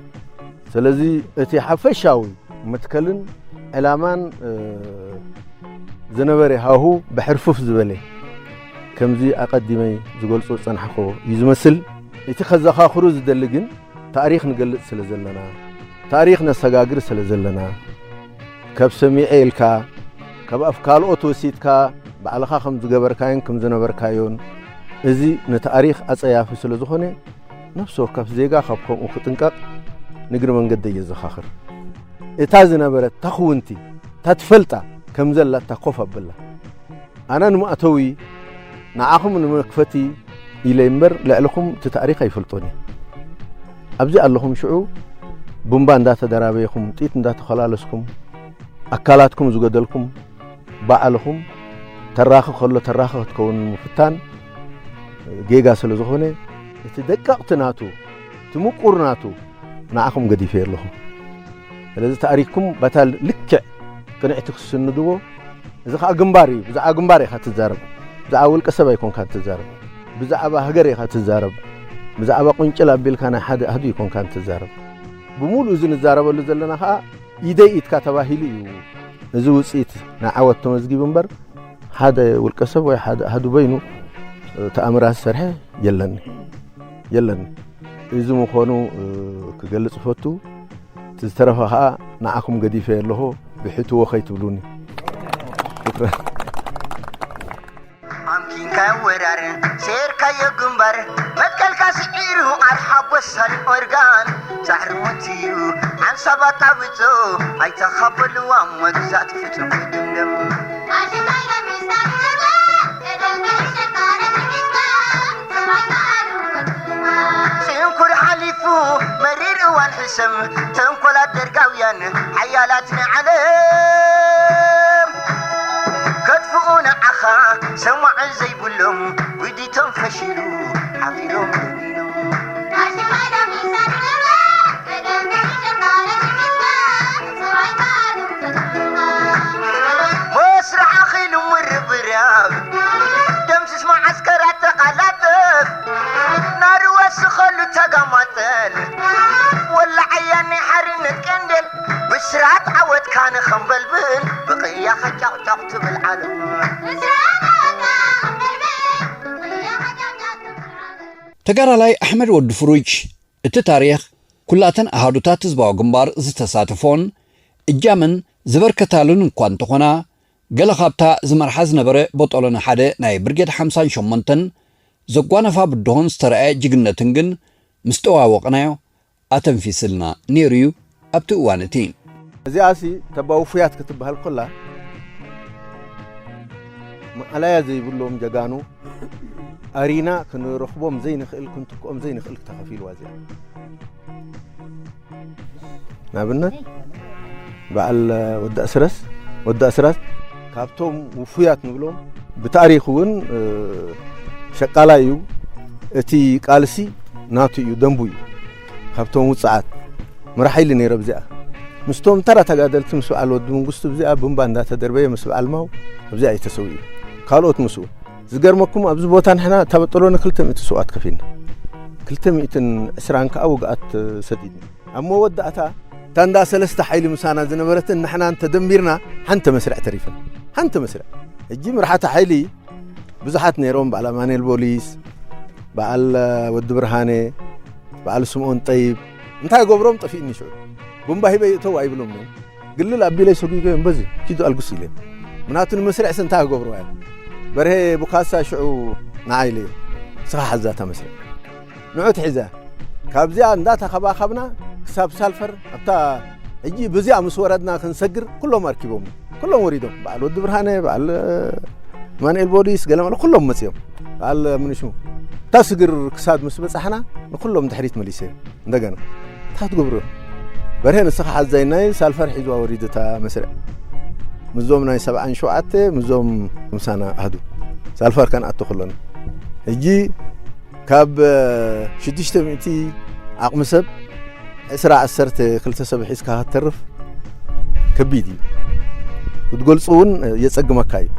ስለዚ እቲ ሓፈሻዊ መትከልን ዕላማን ዝነበረ ሃሁ ብሕርፍፍ ዝበለ ከምዚ ኣቐዲመይ ዝገልጾ ዝጸናሕኮ እዩ ዝመስል። እቲ ከዘኻኽሩ ዝደሊ ግን ታሪኽ ንገልጽ ስለ ዘለና፣ ታሪኽ ነሰጋግር ስለ ዘለና፣ ካብ ሰሚዐ ኢልካ፣ ካብ ኣፍ ካልኦት ወሲድካ ባዕልኻ ከም ዝገበርካዮን ከም ዝነበርካዮን፣ እዚ ንታሪኽ ኣጸያፊ ስለ ዝኾነ፣ ነፍሲ ወከፍ ዜጋ ካብ ከምኡ ክጥንቀቕ ንግሪ መንገደይ የዘኻኽር። እታ ዝነበረት፣ እታ ክውንቲ፣ እታ ትፈልጣ ከም ዘላታ ኮፍ ኣብላ። ኣነ ንመእተዊ ንዓኹም ንመክፈቲ ኢለ እምበር ልዕልኹም እቲ ታሪኽ ኣይፈልጦን እየ። ኣብዚ ኣለኹም ሽዑ ቡምባ እንዳተደራበይኹም፣ ጥይት እንዳተኸላለስኩም፣ ኣካላትኩም ዝገደልኩም ባዕልኹም ተራኺ ከሎ ተራኺ ክትከውን ምፍታን ጌጋ ስለ ዝኾነ እቲ ደቀቕቲ ናቱ፣ እቲ ምቁር ናቱ ንዓኹም ገዲፈ ኣለኹ። ስለዚ ታሪኽኩም በታ ልክዕ ቅንዕቲ ክትስንድዎ፣ እዚ ኸኣ ግንባር እዩ። ብዛዕባ ግንባር ኢኻ ትዛረብ። ብዛዕባ ውልቀ ሰብ ኣይኮንካን ትዛረብ። ብዛዕባ ሃገር ኢኻ ትዛረብ። ብዛዕባ ቁንጭል ኣቢልካ ናይ ሓደ ኣህዱ ኣይኮንካን ትዛረብ። ብምሉእ እዚ ንዛረበሉ ዘለና ኸኣ ኢደይ ኢድካ ተባሂሉ እዩ። እዚ ውጽኢት ናይ ዓወት ተመዝጊቡ እምበር ሓደ ውልቀ ሰብ ወይ ሓደ ኣህዱ በይኑ ተኣምራት ዝሰርሐ የለን። የለን። እዚ ምዃኑ ክገልጽ እፈቱ። እቲ ዝተረፈ ኸኣ ንዓኹም ገዲፈ ኣለኹ፣ ብሕትዎ ከይትብሉኒ። ሽክራን። ኣምኪንካዮ ወራር፣ ሴርካዮ ግንባር፣ መትከልካ ስዒሩ ኣርሓ ቦሳን ኦርጋን፣ ሳዕሪ ሞት እዩ ሓንሳብ ኣጣብጾ፣ ኣይተኻበልዋ መግዛእቲ ፍጹም ክድምደም። ጽንኩር ሓሊፉ መሪር እዋን ሕሰም፣ ተንኮላት ደርጋውያን ሓያላት ናይ ዓለም ከጥፍኡ ንዓኻ ሰማዒ ዘይብሎም፣ ውዲቶም ፈሺሉ ሓፊሮም ደኒኖም። መስርሕ ኣኺሉ ምርብራብ፣ ደምስስ መዓስከራት ተቓላጠፍ፣ ናሪ ወስኸሉ ተጋማጠል፣ ወላዓያ ናይ ሓርነት ቀንዴል፣ ብስራት ዓወትካ ንኸንበልብል፣ ብቕያኻ ጫቕጫቕ ትብል ዓለም። ተጋዳላይ ኣሕመድ ወዲ ፍሩጅ፣ እቲ ታሪኽ ኩላተን ኣሃዱታት ህዝባዊ ግንባር ዝተሳተፎን እጃመን ዝበርከታሉን እኳ እንተኾና፣ ገለ ካብታ ዝመርሓ ዝነበረ ቦጦሎኒ ሓደ ናይ ብርጌድ ሓምሳን ሸሞንተን ዘጓነፋ ብድሆን ዝተረኣየ ጅግንነትን ግን ምስ ጠዋወቕናዮ ኣተንፊስልና ነይሩ እዩ ኣብቲ እዋን እቲ። እዚኣሲ ተባ ውፉያት ክትበሃል ኮላ፣ ማእለያ ዘይብሎም ጀጋኑ ኣሪና ክንረኽቦም ዘይንኽእል፣ ክንትክኦም ዘይንኽእል ተኸፊልዋ እዚኣ። ንኣብነት በዓል ወዲ ኣስረስ፣ ወዲ ኣስራት ካብቶም ውፉያት ንብሎም ብታሪኽ እውን፣ እ፣ ሸቃላይ እዩ። እቲ ቃልሲ ናቱ እዩ፣ ደንቡ እዩ። ካብቶም ውፅዓት መራሒ ኢሉ ነይረ። ኣብዚኣ ምስቶም ተራ ተጋደልቲ ምስ በዓል ወዲ መንግስቱ ኣብዚኣ ብእምባ እንዳተደርበየ ምስ በዓል ማው ኣብዚኣ እዩ ተሰዊኡ። ካልኦት ምስኡ። ዝገርመኩም ኣብዚ ቦታ ንሕና እታ በጠሎኒ ክልተ ሚእቲ ስውኣት ከፊልና፣ ክልተ ሚእትን ዕስራን ከዓ ውግኣት ሰዲድና። ኣብ መወዳእታ እታ እንዳ ሰለስተ ሓይሊ ምሳና ዝነበረትን ንሕናን ተደሚርና ሓንቲ መስርዕ ተሪፍና። ሓንቲ መስርዕ። ሕጂ ምርሓቲ ሓይሊ ብዙሓት ነይሮም፣ በዓል ኣማኑኤል ቦሊስ፣ በዓል ወዲ ብርሃነ፣ በዓል ስምኦን ጠይብ። እንታይ ገብሮም ጠፊእኒ ሽዑ። ቡምባ ሂበ ይእተው ኣይብሎም ነይሩ። ግልል ኣቢለይ ሰጒገዮም በዚ ኪዱ ኣልግስ ኢለ። ምናቱ ንመስርዕስ እንታይ ክገብርዋ እዮም? በርሄ ቡካሳ ሽዑ ንዓይ ኢለዮ። ንስኻ ሓዛታ መስርዕ። ንዑ ትሒዘ። ካብዚኣ እንዳተኸባኸብና ክሳብ ሳልፈር ኣብታ ሕጂ ብዚኣ ምስ ወረድና ክንሰግር ኩሎም ኣርኪቦም። ኩሎም ወሪዶም። በዓል ወዲ ብርሃነ፣ በዓል ኣማኑኤል ቦሊስ፣ ገለ መለ ኩሎም መጺኦም። በዓል ምንሽሙ። እታ ስግር ክሳድ ምስ በጻሕና ንኩሎም ድሕሪት መሊሰ። እንደገና። እንታይ ትገብሩ? በርሄ ንስኻ ሓዛይናይ ሳልፈር ሒዝዋ ወሪዱ እታ መስርዕ። ምዞም ናይ ሰብዓን ሸውዓተ፣ ምዞም ምሳና ኣህዱ። ሳልፈር ከንኣቱ ከሎና። ሕጂ ካብ ሽዱሽተ ሚእቲ ዓቕሚ ሰብ ዕስራ ዓሰርተ ክልተ ሰብ ሒዝካ ክትተርፍ ከቢድ እዩ። ክትገልጹ እውን የጸግመካ እዩ።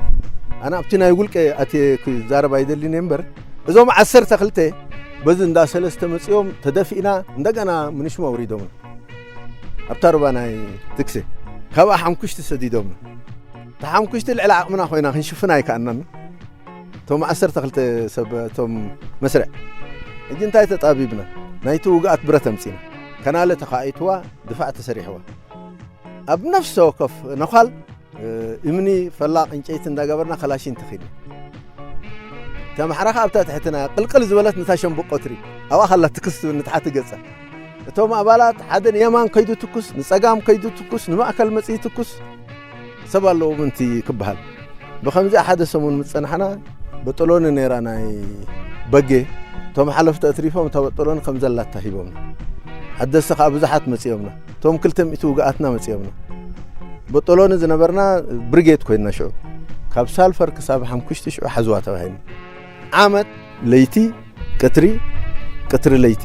ኣነ ኣብቲ ናይ ውልቀ ኣትየ ክዛረብ ኣይደልን እየ እምበር፣ እዞም ዓሰርተ ክልተ በዚ እንዳ ሰለስተ መጺኦም ተደፊእና እንደገና ምንሽም ኣውሪዶምና። ኣብታ ሩባ ናይ ትክሴ ካብኣ ሓምኩሽቲ ሰዲዶምና። እታ ሓምኩሽቲ ልዕሊ ዓቕምና ኮይና ክንሽፍና ኣይከኣናን። እቶም ዓሰርተ ክልተ ሰብ እቶም መስርዕ። ሕጂ እንታይ ተጣቢብና? ናይቲ ውግኣት ብረት ኣምጺና። ከናለ ተኻኢትዋ፣ ድፋዕ ተሰሪሕዋ። ኣብ ነፍሲ ወከፍ ነዃል፣ እ፣ እምኒ፣ ፈላቕ፣ ዕንጨይቲ እንዳገበርና ከላሽን ተኺድና። እታ ማሕራ ከኣ ኣብታ ትሕትና ቅልቅል ዝበለት ነታ ሸምብቆ ትሪ። ኣብኣ ከላ ትክስ ትብል ንታሕቲ ገጻ። እቶም ኣባላት ሓደ ንየማን ከይዱ ትኩስ፣ ንጸጋም ከይዱ ትኩስ፣ ንማእከል መጺኡ ትኩስ። ሰብ ኣለዎ ምንቲ ክበሃል። ብኸምዚኣ ሓደ ሰሙን ምስ ጸናሕና፣ በጠሎኒ ነይራ ናይ በጌ። እቶም ሓለፍቲ ኣትሪፎም እታ በጠሎኒ ከም ዘላታ ሂቦምና። ሓደስቲ ከኣ ብዙሓት መጺኦምና። እቶም ክልተ ሚእቲ ውግኣትና መጺኦምና። በጠሎኒ ዝነበርና ብሪጌድ ኮይንና ሽዑ። ካብ ሳልፈር ክሳብ ሓምኩሽቲ ሽዑ ሓዝዋ ተባሂልና። ዓመት ለይቲ፣ ቀትሪ፣ ቀትሪ ለይቲ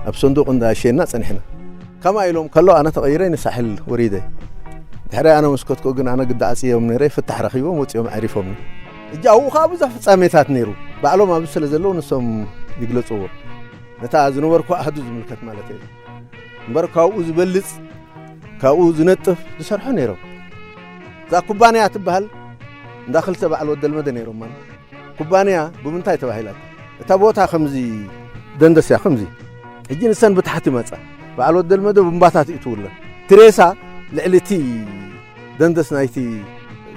ኣብ ሰንዱቕ እንዳሸና ጸኒሕና። ከምኣ ኢሎም ከሎ ኣነ ተቐይረ ንሳሕል ወሪደ። ድሕሪ ኣነ ምስ ከትኮ ግን ኣነ ግዳ ዓጽዮም ነይረ፣ ፍታሕ ረኺቦም ወጺኦም ኣዕሪፎምኒ። እጂ ኣብኡ ኸኣ ብዙሕ ፍጻሜታት ነይሩ። ባዕሎም ኣብዚ ስለ ዘለዉ ንሶም ይግለጽዎ። ነታ ዝነበርኩ ኣህዱ ዝምልከት ማለት እዩ። እምበር ካብኡ ዝበልጽ፣ ካብኡ ዝነጥፍ ዝሰርሑ ነይሮም። እዛ ኩባንያ ትበሃል እንዳ ክልተ በዓል ወደልመደ ነይሮም ማለት። ኩባንያ ብምንታይ ተባሂላ? እታ ቦታ ከምዚ ደንደስ እያ፣ ከምዚ። ሕጂ ንሰን ብታሕቲ መጻ። በዓል ወደልመደ ቡምባታት እዩ ትውለን። ትሬሳ ልዕሊ እቲ ደንደስ ናይቲ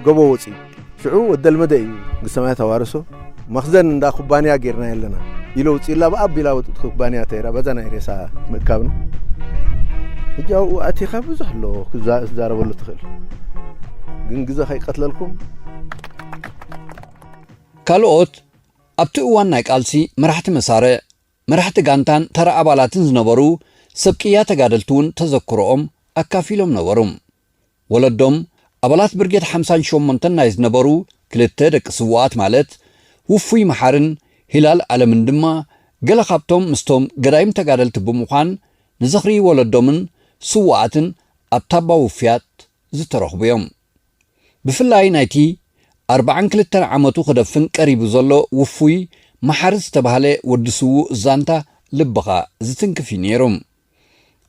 ጎቦ ወጺኡ። ሽዑ ወደልመደ እዩ ግሰማይ ተዋርሶ። መኽዘን እንዳ ኩባንያ ጌርና የለና። ኢሎ ውጺእላ ብኣቢላ ወጥ ኩባንያ ተይራ በዛ ናይ ሬሳ ምእካብ ነው። ሕጂ ኣብኡ ኣቲኻ ብዙሕ ኣሎ ክዛ-፣ ክዛረበሉ ትኽእል። ግን ግዜ ከይቀትለልኩም። ካልኦት ኣብቲ እዋን ናይ ቃልሲ መራሕቲ መሳርዕ፣ መራሕቲ ጋንታን ተራ ኣባላትን ዝነበሩ ሰብ ቅያ ተጋደልቲ እውን ተዘክሮኦም ኣካፊሎም ነበሩ። ወለዶም ኣባላት ብርጌድ ሓምሳን ሸሞንተን ናይ ዝነበሩ ክልተ ደቂ ስዉኣት ማለት ውፉይ መሓርን ሂላል ኣለምን ድማ ገለ ካብቶም ምስቶም ገዳይም ተጋደልቲ ብምዃን ንዝኽሪ ወለዶምን ስዉኣትን ኣብ ታባ ውፍያት ዝተረኽቡ እዮም። ብፍላይ ናይቲ ኣርብዓን ክልተን ዓመቱ ክደፍን ቀሪቡ ዘሎ ውፉይ መሓሪ ዝተባህለ ወዲ ስዉእ ዛንታ ልብኻ ዝትንክፍ እዩ ነይሩ።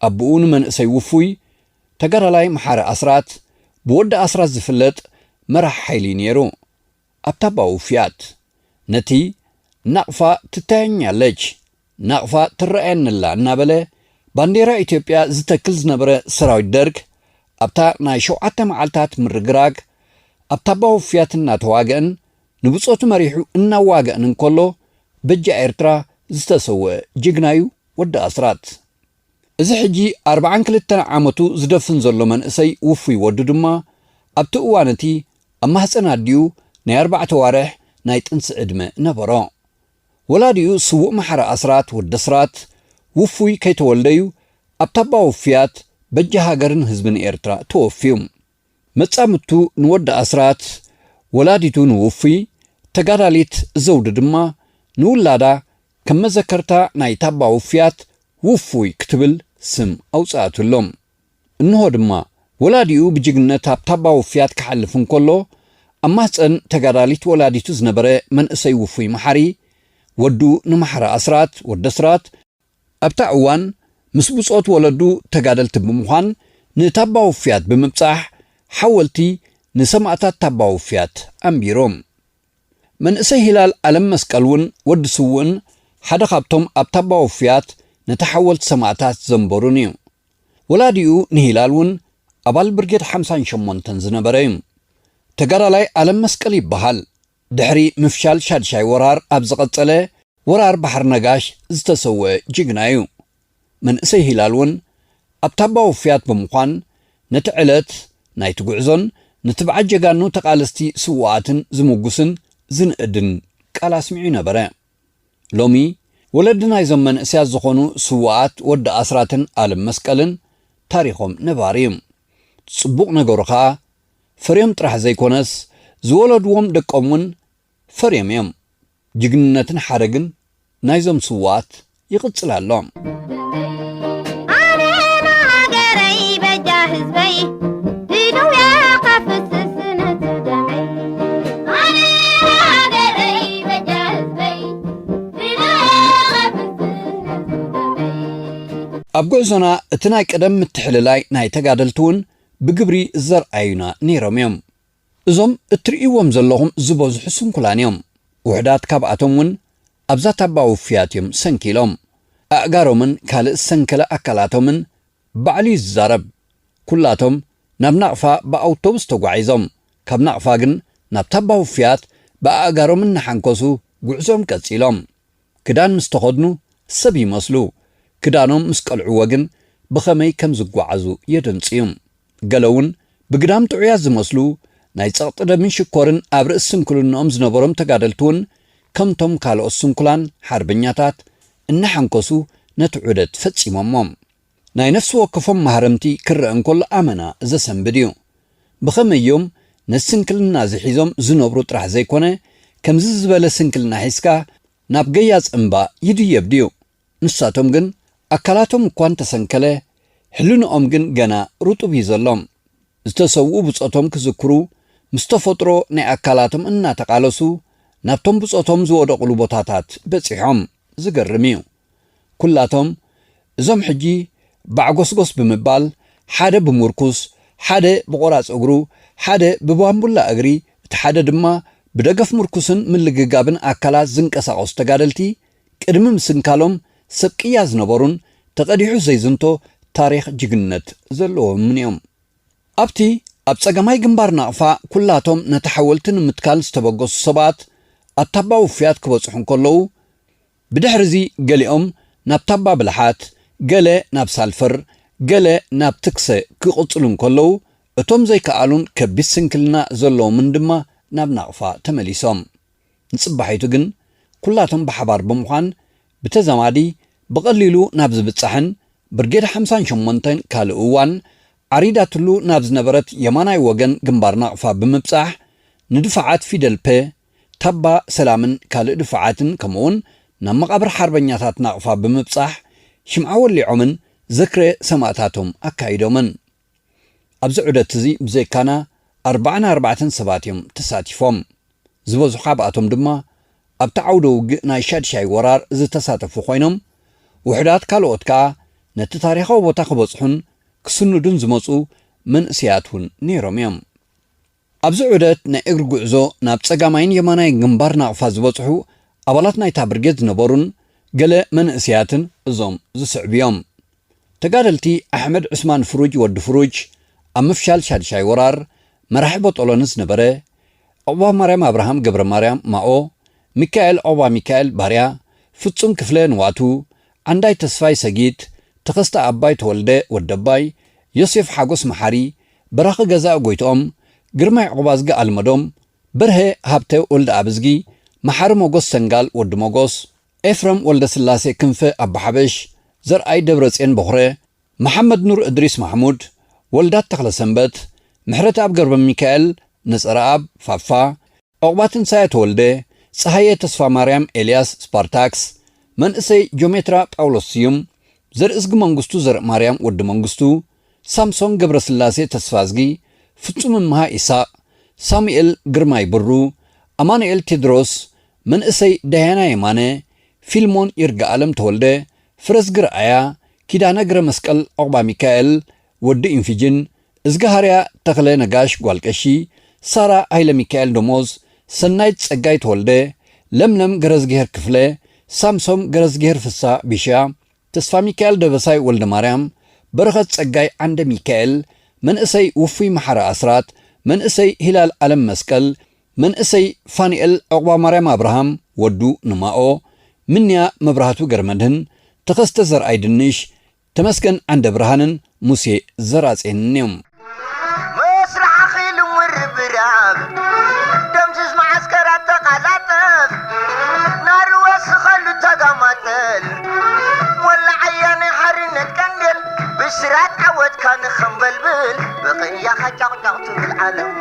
ኣቦኡ ንመንእሰይ ውፉይ ተጋዳላይ መሓሪ ኣስራት ብወዲ ኣስራት ዝፍለጥ መራሕ ሓይሊ ነይሩ። ኣብ ታባ ውፍያት ነቲ ናቕፋ ትታየኛለች፣ ናቕፋ ትረኣየንላ እናበለ ባንዴራ ኢትዮጵያ ዝተክል ዝነበረ ሰራዊት ደርግ ኣብታ ናይ ሸውዓተ መዓልታት ምርግራግ ኣብ ታባ ውፍያት እናተዋግአን ንብጾቱ መሪሑ እናዋግአን እንከሎ በጃ ኤርትራ ዝተሰወአ ጅግናዩ ወዲ ኣስራት። እዚ ሕጂ ኣርብዓን ክልተን ዓመቱ ዝደፍን ዘሎ መንእሰይ ውፉይ ወዱ ድማ ኣብቲ እዋን እቲ ኣብ ማህጸን ኣዲኡ ናይ ኣርባዕተ ዋርሕ ናይ ጥንሲ ዕድመ ነበሮ። ወላዲኡ ስዉእ መሓሪ ኣስራት ወዲ ኣስራት ውፉይ ከይተወልደዩ ኣብ ታባ ውፍያት በጃ ሃገርን ህዝብን ኤርትራ ተወፍዩ። መጻምድቱ ንወዲ ኣስራት፣ ወላዲቱ ንውፉይ፣ ተጋዳሊት ዘውዲ ድማ ንውላዳ ከም መዘከርታ ናይ ታባ ውፍያት ውፉይ ክትብል ስም ኣውጽኣትሎም። እንሆ ድማ ወላዲኡ ብጅግነት ኣብ ታባ ውፍያት ክሓልፍ እንከሎ፣ ኣብ ማህጸን ተጋዳሊት ወላዲቱ ዝነበረ መንእሰይ ውፉይ መሓሪ፣ ወዱ ንማሕረ ኣስራት፣ ወዲ ኣስራት፣ ኣብታ እዋን ምስ ብጾት ወለዱ ተጋደልቲ ብምዃን ንታባ ውፍያት ብምብጻሕ ሓወልቲ ንሰማእታት ታባ ውፍያት ኣንቢሮም። መንእሰይ ሂላል ኣለም መስቀል እውን ወዲ ስውእን ሓደ ካብቶም ኣብ ታባ ውፍያት ነቲ ሓወልቲ ሰማእታት ዘንበሩን እዩ። ወላዲኡ ንሂላል እውን ኣባል ብርጌድ ሓምሳን ሸሞንተን ዝነበረ እዩ። ተጋዳላይ ኣለም መስቀል ይበሃል። ድሕሪ ምፍሻል ሻድሻይ ወራር ኣብ ዝቐጸለ ወራር ባሕሪ ነጋሽ ዝተሰወአ ጅግና እዩ። መንእሰይ ሂላል እውን ኣብ ታባ ውፍያት ብምዃን ነቲ ዕለት ናይቲ ጉዕዞን ንትብዓት ጀጋኑ ተቓለስቲ ስውኣትን ዝምጉስን ዝንእድን ቃል ኣስሚዑ ነበረ። ሎሚ ወለዲ ናይዞም መንእሰያት ዝኾኑ ስውኣት ወዲ ኣስራትን ኣለም መስቀልን ታሪኾም ነባሪ እዩ። ጽቡቕ ነገሩ ኸኣ ፈርዮም ጥራሕ ዘይኮነስ ዝወለድዎም ደቆም እውን ፈርዮም እዮም። ጅግንነትን ሓረግን ናይዞም ስውኣት ይቕጽል ኣሎ። ኣነ ንሃገረይ በጃ ህዝበይ ድልውያ ከፍስስ ነቲ ደመይ። ኣነ ንሃገረይ በጃ ህዝበይ ድልውያ ከፍስስ ነቲ ደመይ። ኣብ ጉዕዞና እቲ ናይ ቀደም ምትሕልላይ ናይ ተጋደልቲ እውን ብግብሪ ዘርኣዩና ነይሮም እዮም። እዞም እትርእይዎም ዘለኹም ዝበዝሑ ስንኩላን እዮም። ውሑዳት ካብኣቶም እውን ኣብዛ ታባ ውፍያት እዮም ሰንኪሎም። ኣእጋሮምን ካልእ ዝሰንከለ ኣካላቶምን ባዕሉ እዩ ዝዛረብ። ኩላቶም ናብ ናቕፋ ብኣውቶቡስ ተጓዒዞም፣ ካብ ናቕፋ ግን ናብ ታባ ውፍያት ብኣእጋሮም እናሓንከሱ ጉዕዞም ቀጺሎም። ክዳን ምስ ተኸድኑ ሰብ ይመስሉ። ክዳኖም ምስ ቀልዕዎ ግን ብኸመይ ከም ዝጓዓዙ የደንጽዩ። ገለ እውን ብግዳም ጥዑያት ዝመስሉ ናይ ጸቕጢ ደምን ሽኮርን ኣብ ርእሲ ስንኩልንኦም ዝነበሮም ተጋደልቲ እውን ከምቶም ካልኦት ስንኩላን ሓርበኛታት እናሓንከሱ ነቲ ዑደት ፈጺሞሞ። ናይ ነፍሲ ወከፎም ማህረምቲ ክረአ እንከሎ ኣመና ዘሰንብድ እዩ። ብኸመይ እዮም ነቲ ስንክልና እዚ ሒዞም ዝነብሩ ጥራሕ ዘይኮነ፣ ከምዚ ዝበለ ስንክልና ሒዝካ ናብ ገያጽ እምባ ይድየብ ድዩ? ንሳቶም ግን ኣካላቶም እኳ እንተሰንከለ፣ ሕልንኦም ግን ገና ርጡብ እዩ ዘሎ። ዝተሰውኡ ብጾቶም ክዝክሩ፣ ምስ ተፈጥሮ ናይ ኣካላቶም እናተቓለሱ፣ ናብቶም ብጾቶም ዝወደቑሉ ቦታታት በጺሖም። ዝገርም እዩ። ኩላቶም እዞም ሕጂ ባዕጎስጎስ ብምባል፣ ሓደ ብምርኩስ፣ ሓደ ብቆራጽ እግሩ፣ ሓደ ብባምቡላ እግሪ፣ እቲ ሓደ ድማ ብደገፍ ምርኩስን ምልግጋብን ኣካላት ዝንቀሳቐሱ ተጋደልቲ፣ ቅድሚ ምስንካሎም ሰብ ቅያ ዝነበሩን ተቐዲሑ ዘይዝንቶ ታሪኽ ጅግንነት ዘለዎምን እዮም። ኣብቲ ኣብ ጸጋማይ ግንባር ናቕፋ ኩላቶም ነቲ ሓወልቲ ንምትካል ዝተበገሱ ሰባት ኣብ ታባ ውፍያት ክበጽሑ እንከለዉ፣ ብድሕሪ እዚ ገሊኦም ናብ ታባ ብልሓት፣ ገለ ናብ ሳልፈር፣ ገለ ናብ ትክሰ ክቕጽሉ እንከለዉ፣ እቶም ዘይከኣሉን ከቢድ ስንክልና ዘለዎምን ድማ ናብ ናቕፋ ተመሊሶም። ንጽባሒቱ ግን ኩላቶም ብሓባር ብምዃን ብተዛማዲ ብቐሊሉ ናብ ዝብጻሕን ብርጌድ ሓምሳን ሸሞንተን ካልእ እዋን ዓሪዳትሉ ናብ ዝነበረት የማናይ ወገን ግንባር ናቕፋ ብምብጻሕ ንድፋዓት ፊደል ፐ፣ ታባ ሰላምን ካልእ ድፋዓትን ከምኡውን ናብ መቓብር ሓርበኛታት ናቕፋ ብምብጻሕ ሽምዓ ወሊዖምን ዝክረ ሰማእታቶም ኣካይዶምን። ኣብዚ ዑደት እዚ ብዘይካና ኣርባዓን ኣርባዕተን ሰባት እዮም ተሳቲፎም። ዝበዝሑ ካብኣቶም ድማ ኣብቲ ዓውደ ውግእ ናይ ሻድሻይ ወራር ዝተሳተፉ ኮይኖም፣ ውሑዳት ካልኦት ከኣ ነቲ ታሪኻዊ ቦታ ክበጽሑን ክስንዱን ዝመጹ መንእሰያት እውን ነይሮም እዮም። ኣብዚ ዑደት ናይ እግሪ ጉዕዞ ናብ ጸጋማይን የማናይን ግንባር ናቕፋ ዝበጽሑ ኣባላት ናይታ ብርጌድ ዝነበሩን ገለ መንእሰያትን እዞም ዝስዕቡ እዮም። ተጋደልቲ ኣሕመድ ዑስማን ፍሩጅ ወዲ ፍሩጅ ኣብ ምፍሻል ሻድሻይ ወራር መራሒ ቦጦሎኒ ዝነበረ፣ ዑቕባ ማርያም ኣብርሃም ገብረ ማርያም ማኦ፣ ሚካኤል ዑቕባ ሚካኤል ባርያ፣ ፍጹም ክፍለ ንዋቱ፣ ዓንዳይ ተስፋይ ሰጊት፣ ተኸስተ ኣባይ ተወልደ ወደባይ፣ ዮሴፍ ሓጎስ መሓሪ፣ በራኺ ገዛእ ጎይትኦም፣ ግርማይ ዑቕባዝጊ ኣልመዶም፣ በርሀ ሃብተ ወልደ ኣብዝጊ፣ መሓሪ ሞጎስ ሰንጋል ወዲ ሞጎስ፣ ኤፍረም ወልደስላሴ ክንፈ ኣባሓበሽ፣ ዘርኣይ ደብረጽዮን በኹረ፣ መሓመድ ኑር እድሪስ ማሕሙድ፣ ወልዳት ተኽለሰንበት፣ ምሕረተኣብ ገብረሚካኤል፣ ነጸረኣብ ፋፋ፣ ዑቕባትንሳኤ ተወልደ፣ ጸሃየ ተስፋማርያም ኤልያስ ስፓርታክስ፣ መንእሰይ ጆሜትራ ጳውሎስ ስዩም፣ ዘርእዝጊ መንግስቱ ዘርእማርያም ወዲ መንግስቱ፣ ሳምሶን ገብረስላሴ ተስፋዝጊ፣ ፍጹም እምሃ ኢሳቕ፣ ሳሙኤል ግርማይ ብሩ፣ ኣማኑኤል ቴድሮስ፣ መንእሰይ ዳያና የማነ፣ ፊልሞን ይርጋኣለም ተወልደ፣ ፍረዝጊ ረኣያ፣ ኪዳነ ግረ መስቀል ዑቕባ ሚካኤል፣ ወዲ ኢንፊጅን፣ እዝግሃርያ ተኽለ ነጋሽ ጓል ቀሺ፣ ሳራ ሃይለ ሚካኤል ደሞዝ፣ ሰናይት ጸጋይ ተወልደ፣ ለምለም ገረዝግሄር ክፍለ፣ ሳምሶም ገረዝግሄር ፍሳ ቢሻ፣ ተስፋ ሚካኤል ደበሳይ ወልደ ማርያም፣ በረኸት ጸጋይ ዓንደ ሚካኤል፣ መንእሰይ ውፉይ መሓረ ኣስራት፣ መንእሰይ ሂላል ኣለም መስቀል፣ መንእሰይ ፋንኤል ዑቕባ ማርያም ኣብርሃም፣ ወዱ ንማኦ፣ ምንያ መብራህቱ ገረመድህን፣ ተኸስተ ዘርኣይ ድንሽ፣ ተመስገን ዓንደ ብርሃንን ሙሴ ዘራጼንን እዮም። መስርሕ ኣኺሉ ምርብራብ፣ ደምስስ መዓስከር ኣተቓላጠፍ፣ ናሩ ወስኸሉ ተጋማጠል፣ ወላዓያ ናይ ሓርነት ቀንዴል፣ ብስራት ዓወትካ ንኸንበልብል፣ ብቕያኻ ጫቕጫቕ ትብል ዓለም።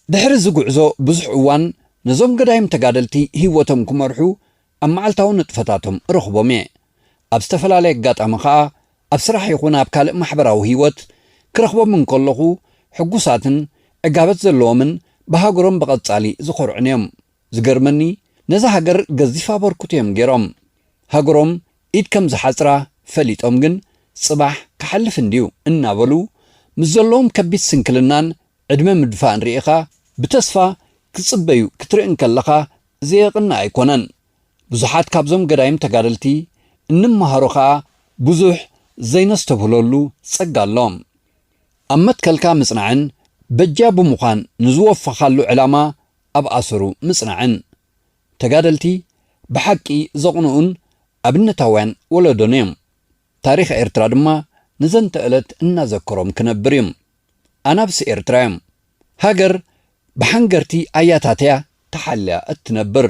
ድሕሪ እዚ ጉዕዞ ብዙሕ እዋን ነዞም ገዳይም ተጋደልቲ ህይወቶም ክመርሑ ኣብ መዓልታዊ ንጥፈታቶም እረኽቦም እየ። ኣብ ዝተፈላለየ ኣጋጣሚ ኸኣ ኣብ ስራሕ ይኹን ኣብ ካልእ ማሕበራዊ ህይወት ክረኽቦም እንከለኹ ሕጉሳትን ዕጋበት ዘለዎምን ብሃገሮም ብቐጻሊ ዝኾርዑን እዮም። ዝገርመኒ ነዛ ሃገር ገዚፍ ኣበርክቶ እዮም ገይሮም። ሃገሮም ኢድ ከም ዝሓጽራ ፈሊጦም ግን ጽባሕ ክሓልፍ እንድዩ እናበሉ ምስ ዘለዎም ከቢድ ስንክልናን ዕድመ ምድፋእን ርኢኻ ብተስፋ ክጽበዩ ክትርኢ እንከለኻ ዘየቕንእ ኣይኮነን። ብዙሓት ካብዞም ገዳይም ተጋደልቲ እንመሃሮ ኸኣ ብዙሕ ዘይነስተብህለሉ ጸጋ ኣሎ። ኣብ መትከልካ ምጽናዕን በጃ ብምዃን ንዝወፈኻሉ ዕላማ ኣብ ኣሰሩ ምጽናዕን። ተጋደልቲ ብሓቂ ዘቕንኡን ኣብነታውያን ወለዶን እዮም። ታሪኽ ኤርትራ ድማ ንዘንተ ዕለት እናዘከሮም ክነብር እዩ። ኣናብስ ኤርትራ እዮም። ሃገር ብሓንገርቲ ኣያታት እያ ተሓልያ እትነብር።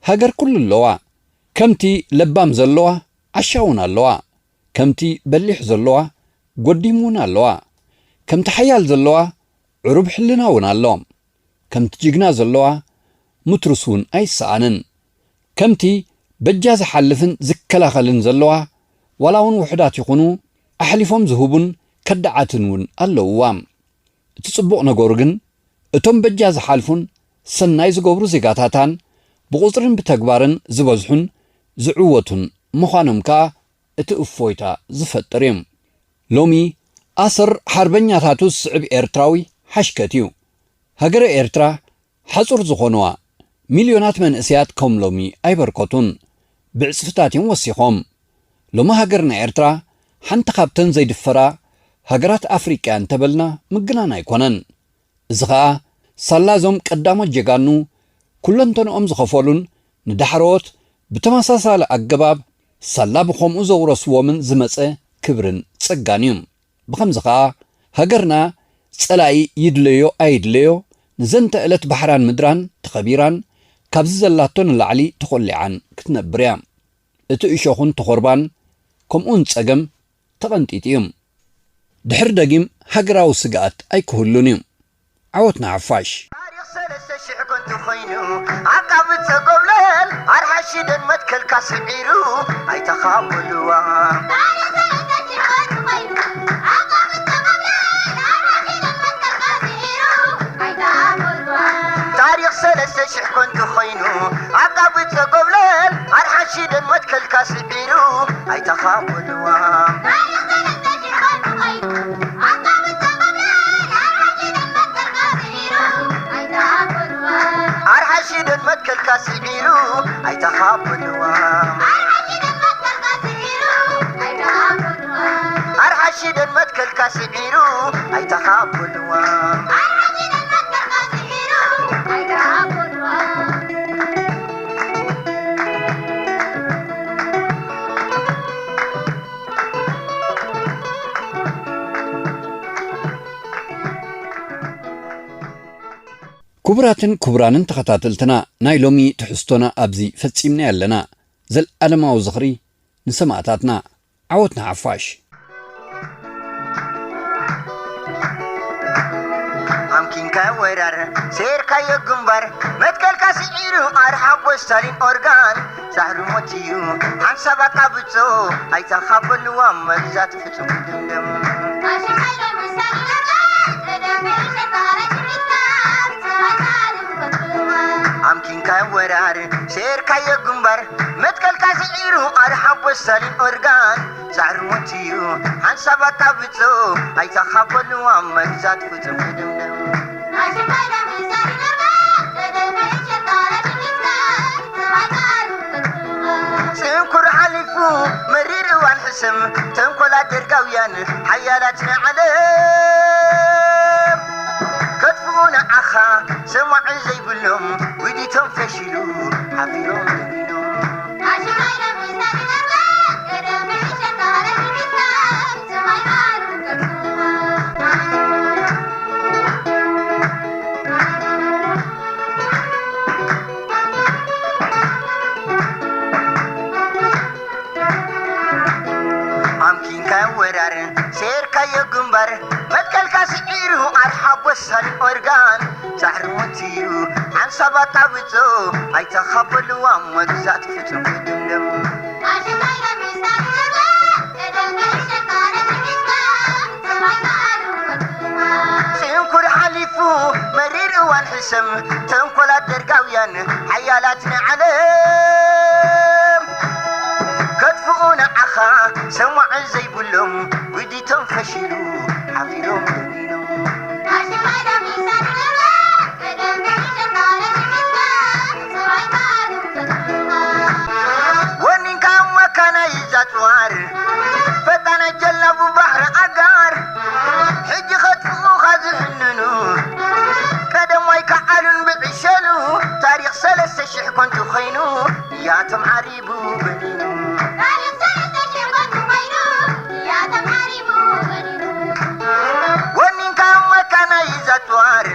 ሃገር ኩሉ ኣለዋ። ከምቲ ለባም ዘለዋ ዓሻ እውን ኣለዋ። ከምቲ በሊሕ ዘለዋ ጎዲም እውን ኣለዋ። ከምቲ ሓያል ዘለዋ ዕሩብ ሕልና እውን ኣሎ። ከምቲ ጅግና ዘለዋ ምትሩስ እውን ኣይሰኣንን። ከምቲ በጃ ዝሓልፍን ዝከላኸልን ዘለዋ ዋላ እውን ውሑዳት ይኹኑ ኣሕሊፎም ዝህቡን ከዳዓትን እውን ኣለውዋ። እቲ ጽቡቕ ነገሩ ግን እቶም በጃ ዝሓልፉን ሰናይ ዝገብሩ ዜጋታታን ብቑጽርን ብተግባርን ዝበዝሑን ዝዕወቱን ምዃኖም ከኣ እቲ እፎይታ ዝፈጥር እዩ። ሎሚ ኣሰር ሓርበኛታቱ ዝስዕብ ኤርትራዊ ሓሽከት እዩ። ሃገረ ኤርትራ ሓጹር ዝኾንዋ ሚልዮናት መንእሰያት ከም ሎሚ ኣይበርከቱን። ብዕጽፍታት እዮም ወሲኾም። ሎሚ ሃገርና ኤርትራ ሓንቲ ካብተን ዘይድፈራ ሃገራት ኣፍሪቃ እያ እንተበልና ምግናን ኣይኮነን። እዚ ኸኣ ሳላ እዞም ቀዳሞት ጀጋኑ ኩለንተንኦም ዝኸፈሉን ንዳሕረዎት ብተመሳሳሊ ኣገባብ ሳላ ብኸምኡ ዘውረስዎምን ዝመጸ ክብርን ጸጋን እዩ። ብኸምዚ ኸኣ ሃገርና ጸላኢ ይድለዮ ኣይድለዮ ንዘንተ ዕለት ባሕራን ምድራን ተኸቢራን ካብዚ ዘላቶ ንላዕሊ ተኾሊዓን ክትነብር እያ። እቲ እሾኹን ተኾርባን ከምኡውን ጸገም ተቐንጢጡ እዩ። ድሕር ደጊም ሃገራዊ ስግኣት ኣይክህሉን እዩ። ዓወት ንሓፋሽ። ታሪኽ ሰለስተ ሽሕ ኮንቱ ኮይኑ ዓቃቢ ተጎብለል ኣርሓ ሽደን መትከልካ ስዒሩ ኣይተኻበልዋ። ታሪኽ ሰለስተ ሽሕ ኮንቱ ኮይኑ ዓቃቢ ተጎብለል ኣርሓ ሽደን መትከልካ ስዒሩ ኣይተኻበልዋ። ኣርሓ ሽደን መትከልካ ስዒሩ ኣይተኻበልዋ። ኣርሓ ሽደን መትከልካ ስዒሩ ኣይተኻበልዋ። ክቡራትን ክቡራንን ተኸታተልትና፣ ናይ ሎሚ ትሕዝቶና ኣብዚ ፈጺምና ኣለና። ዘልኣለማዊ ዝኽሪ ንሰማእታትና። ዓወት ንሓፋሽ። ኣምኪንካዮ ወራር፣ ሴርካዮ ግንባር፣ መትከልካ ስዒሩ ኣርሓቦ ስታሊን ኦርጋን፣ ጻዕሩ ሞትዩ ሓንሳብ ኣቃብጾ፣ ኣይተኻፈሉ ኣብ መግዛት ፍጹም ክድምደም። ኣምኪንካዮ ወራር፣ ሴርካዮ ግንባር፣ መትከልካ ስዒሩ ኣርሓቦ ስታሊን ኦርጋን፣ ጻዕሩ ሞትዩ ሓንሳብ ኣቃብጾ፣ ኣይተኻፈሉ ኣብ መግዛት ፍጹም ክድምደም። ጽንኩር ሓሊፉ መሪር እዋን ሕስም፣ ተንኮላት ደርጋውያን ሓያላት ናይ ዓለም ከጥፍኡ ንዓኻ ሰማዒ ዘይብሎም ውዲቶም ፈሺሉ ሓፊሮም ደኒኖም። ኣምኪንካዮ ወራር፣ ሴርካዮ ግንባር፣ መትከልካ ስዒሩ ኣርሓቦ ስታሊን ኦርጋን፣ ጻዕሩ ሞትዩ ሓንሳብ ኣቃብጾ፣ ኣይተኻፈሉ ኣብ መግዛት ፍጹም ክድምደም። ጽንኩር ሓሊፉ መሪር እዋን ሕሰም፣ ተንኮላት ደርጋውያን ሓያላት ናይ ዓለም ከጥፍኡ ንዓኻ ሰማዒ ዘይብሎም፣ ውዲቶም ፈሺሉ ሓፊሮም ደኒኖም። ወኒንካ መካናይዝ ኣጽዋር፣ ፈጣናት ጀላቡ ባሕሪ ኣጋር፣ ሕጂ ከጥፍኡኻ ዝሕንኑ፣ ቀደማይ ከዓሉን ብዕሸሉ፣ ታሪኽ ሰለስተ ሽሕ ኮንቱ ኮይኑ፣ ያቶም ዓሪቡ በኒኑ። ወኒንካ መካናይዝ ኣጽዋር፣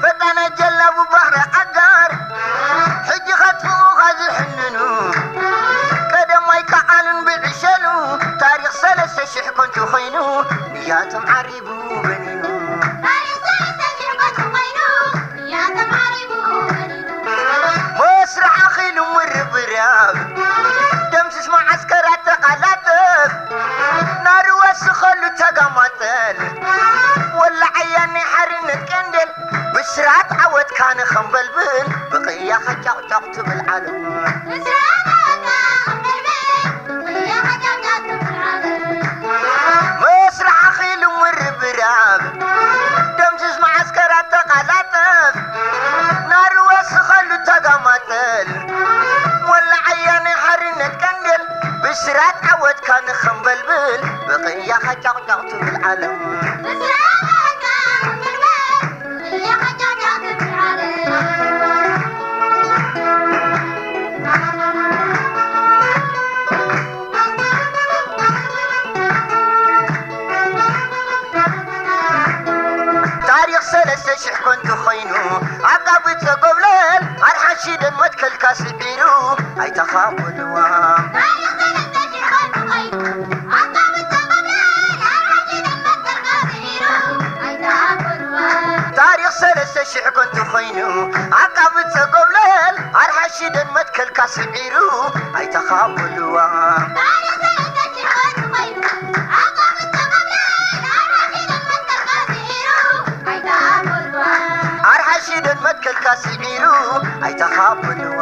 ፈጣናት ጀላቡ ባሕሪ ኣጋር፣ ሕጂ ከጥፍኡኻ ዝሕንኑ፣ ቀደማይ ከዓሉን ብዕሸሉ፣ ታሪኽ ሰለስተ ሽሕ ኮንቱ ኮይኑ፣ ንያቶም ዓሪቡ በኒኑ። መስርሕ ኣኺሉ ምርብራብ፣ ደምስስ መዓስከራት ተቓላጠፍ፣ ናሩ ወስኸሉ ተጋማጠል፣ ወላዓያ ናይ ሓርነት ቀንዴል፣ ብስራት ዓወትካ ንኸንበልብል፣ ብቕያኻ ጫቕጫቕ ትብል ዓለም። መስርሕ ኣኺሉ ምርብራብ፣ ደምስስ መዓስከራት ተቓላጠፍ፣ ናሩ ወስኸሉ ተጋማጠል፣ ወላዓያ ናይ ሓርነት ቀንዴል፣ ብስራት ዓወትካ ንኸንበልብል፣ ብቕያኻ ጫቕጫቕ ትብል ዓለም። ታሪኽ ሰለስተ ሽሕ ኮንቱ ኮይኑ፣ ኣቃብጸ ጎብለል፣ ኣርሓሽደን መትከልካ ስዒሩ፣ ኣይተኻፈሉዋ። ታሪኽ ሰለስተ ሽሕ ኮንቱ ኮይኑ፣ ኣቃብጸ ጎብለል፣ ኣርሓሽደን መትከልካ ስዒሩ፣ ኣይተኻፈሉዋ። ኣርሓሽደን መትከልካ ስዒሩ፣ ኣይተኻፈሉዋ።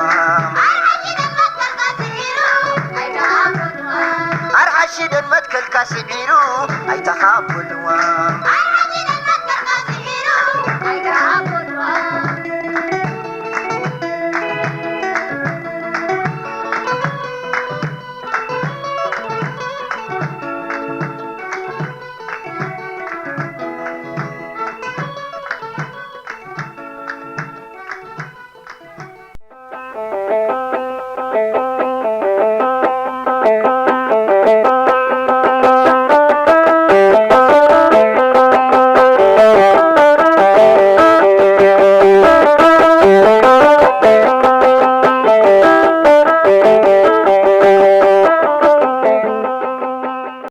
ኣርሓሽደን መትከልካ ስዒሩ፣ ኣይተኻፈሉዋ።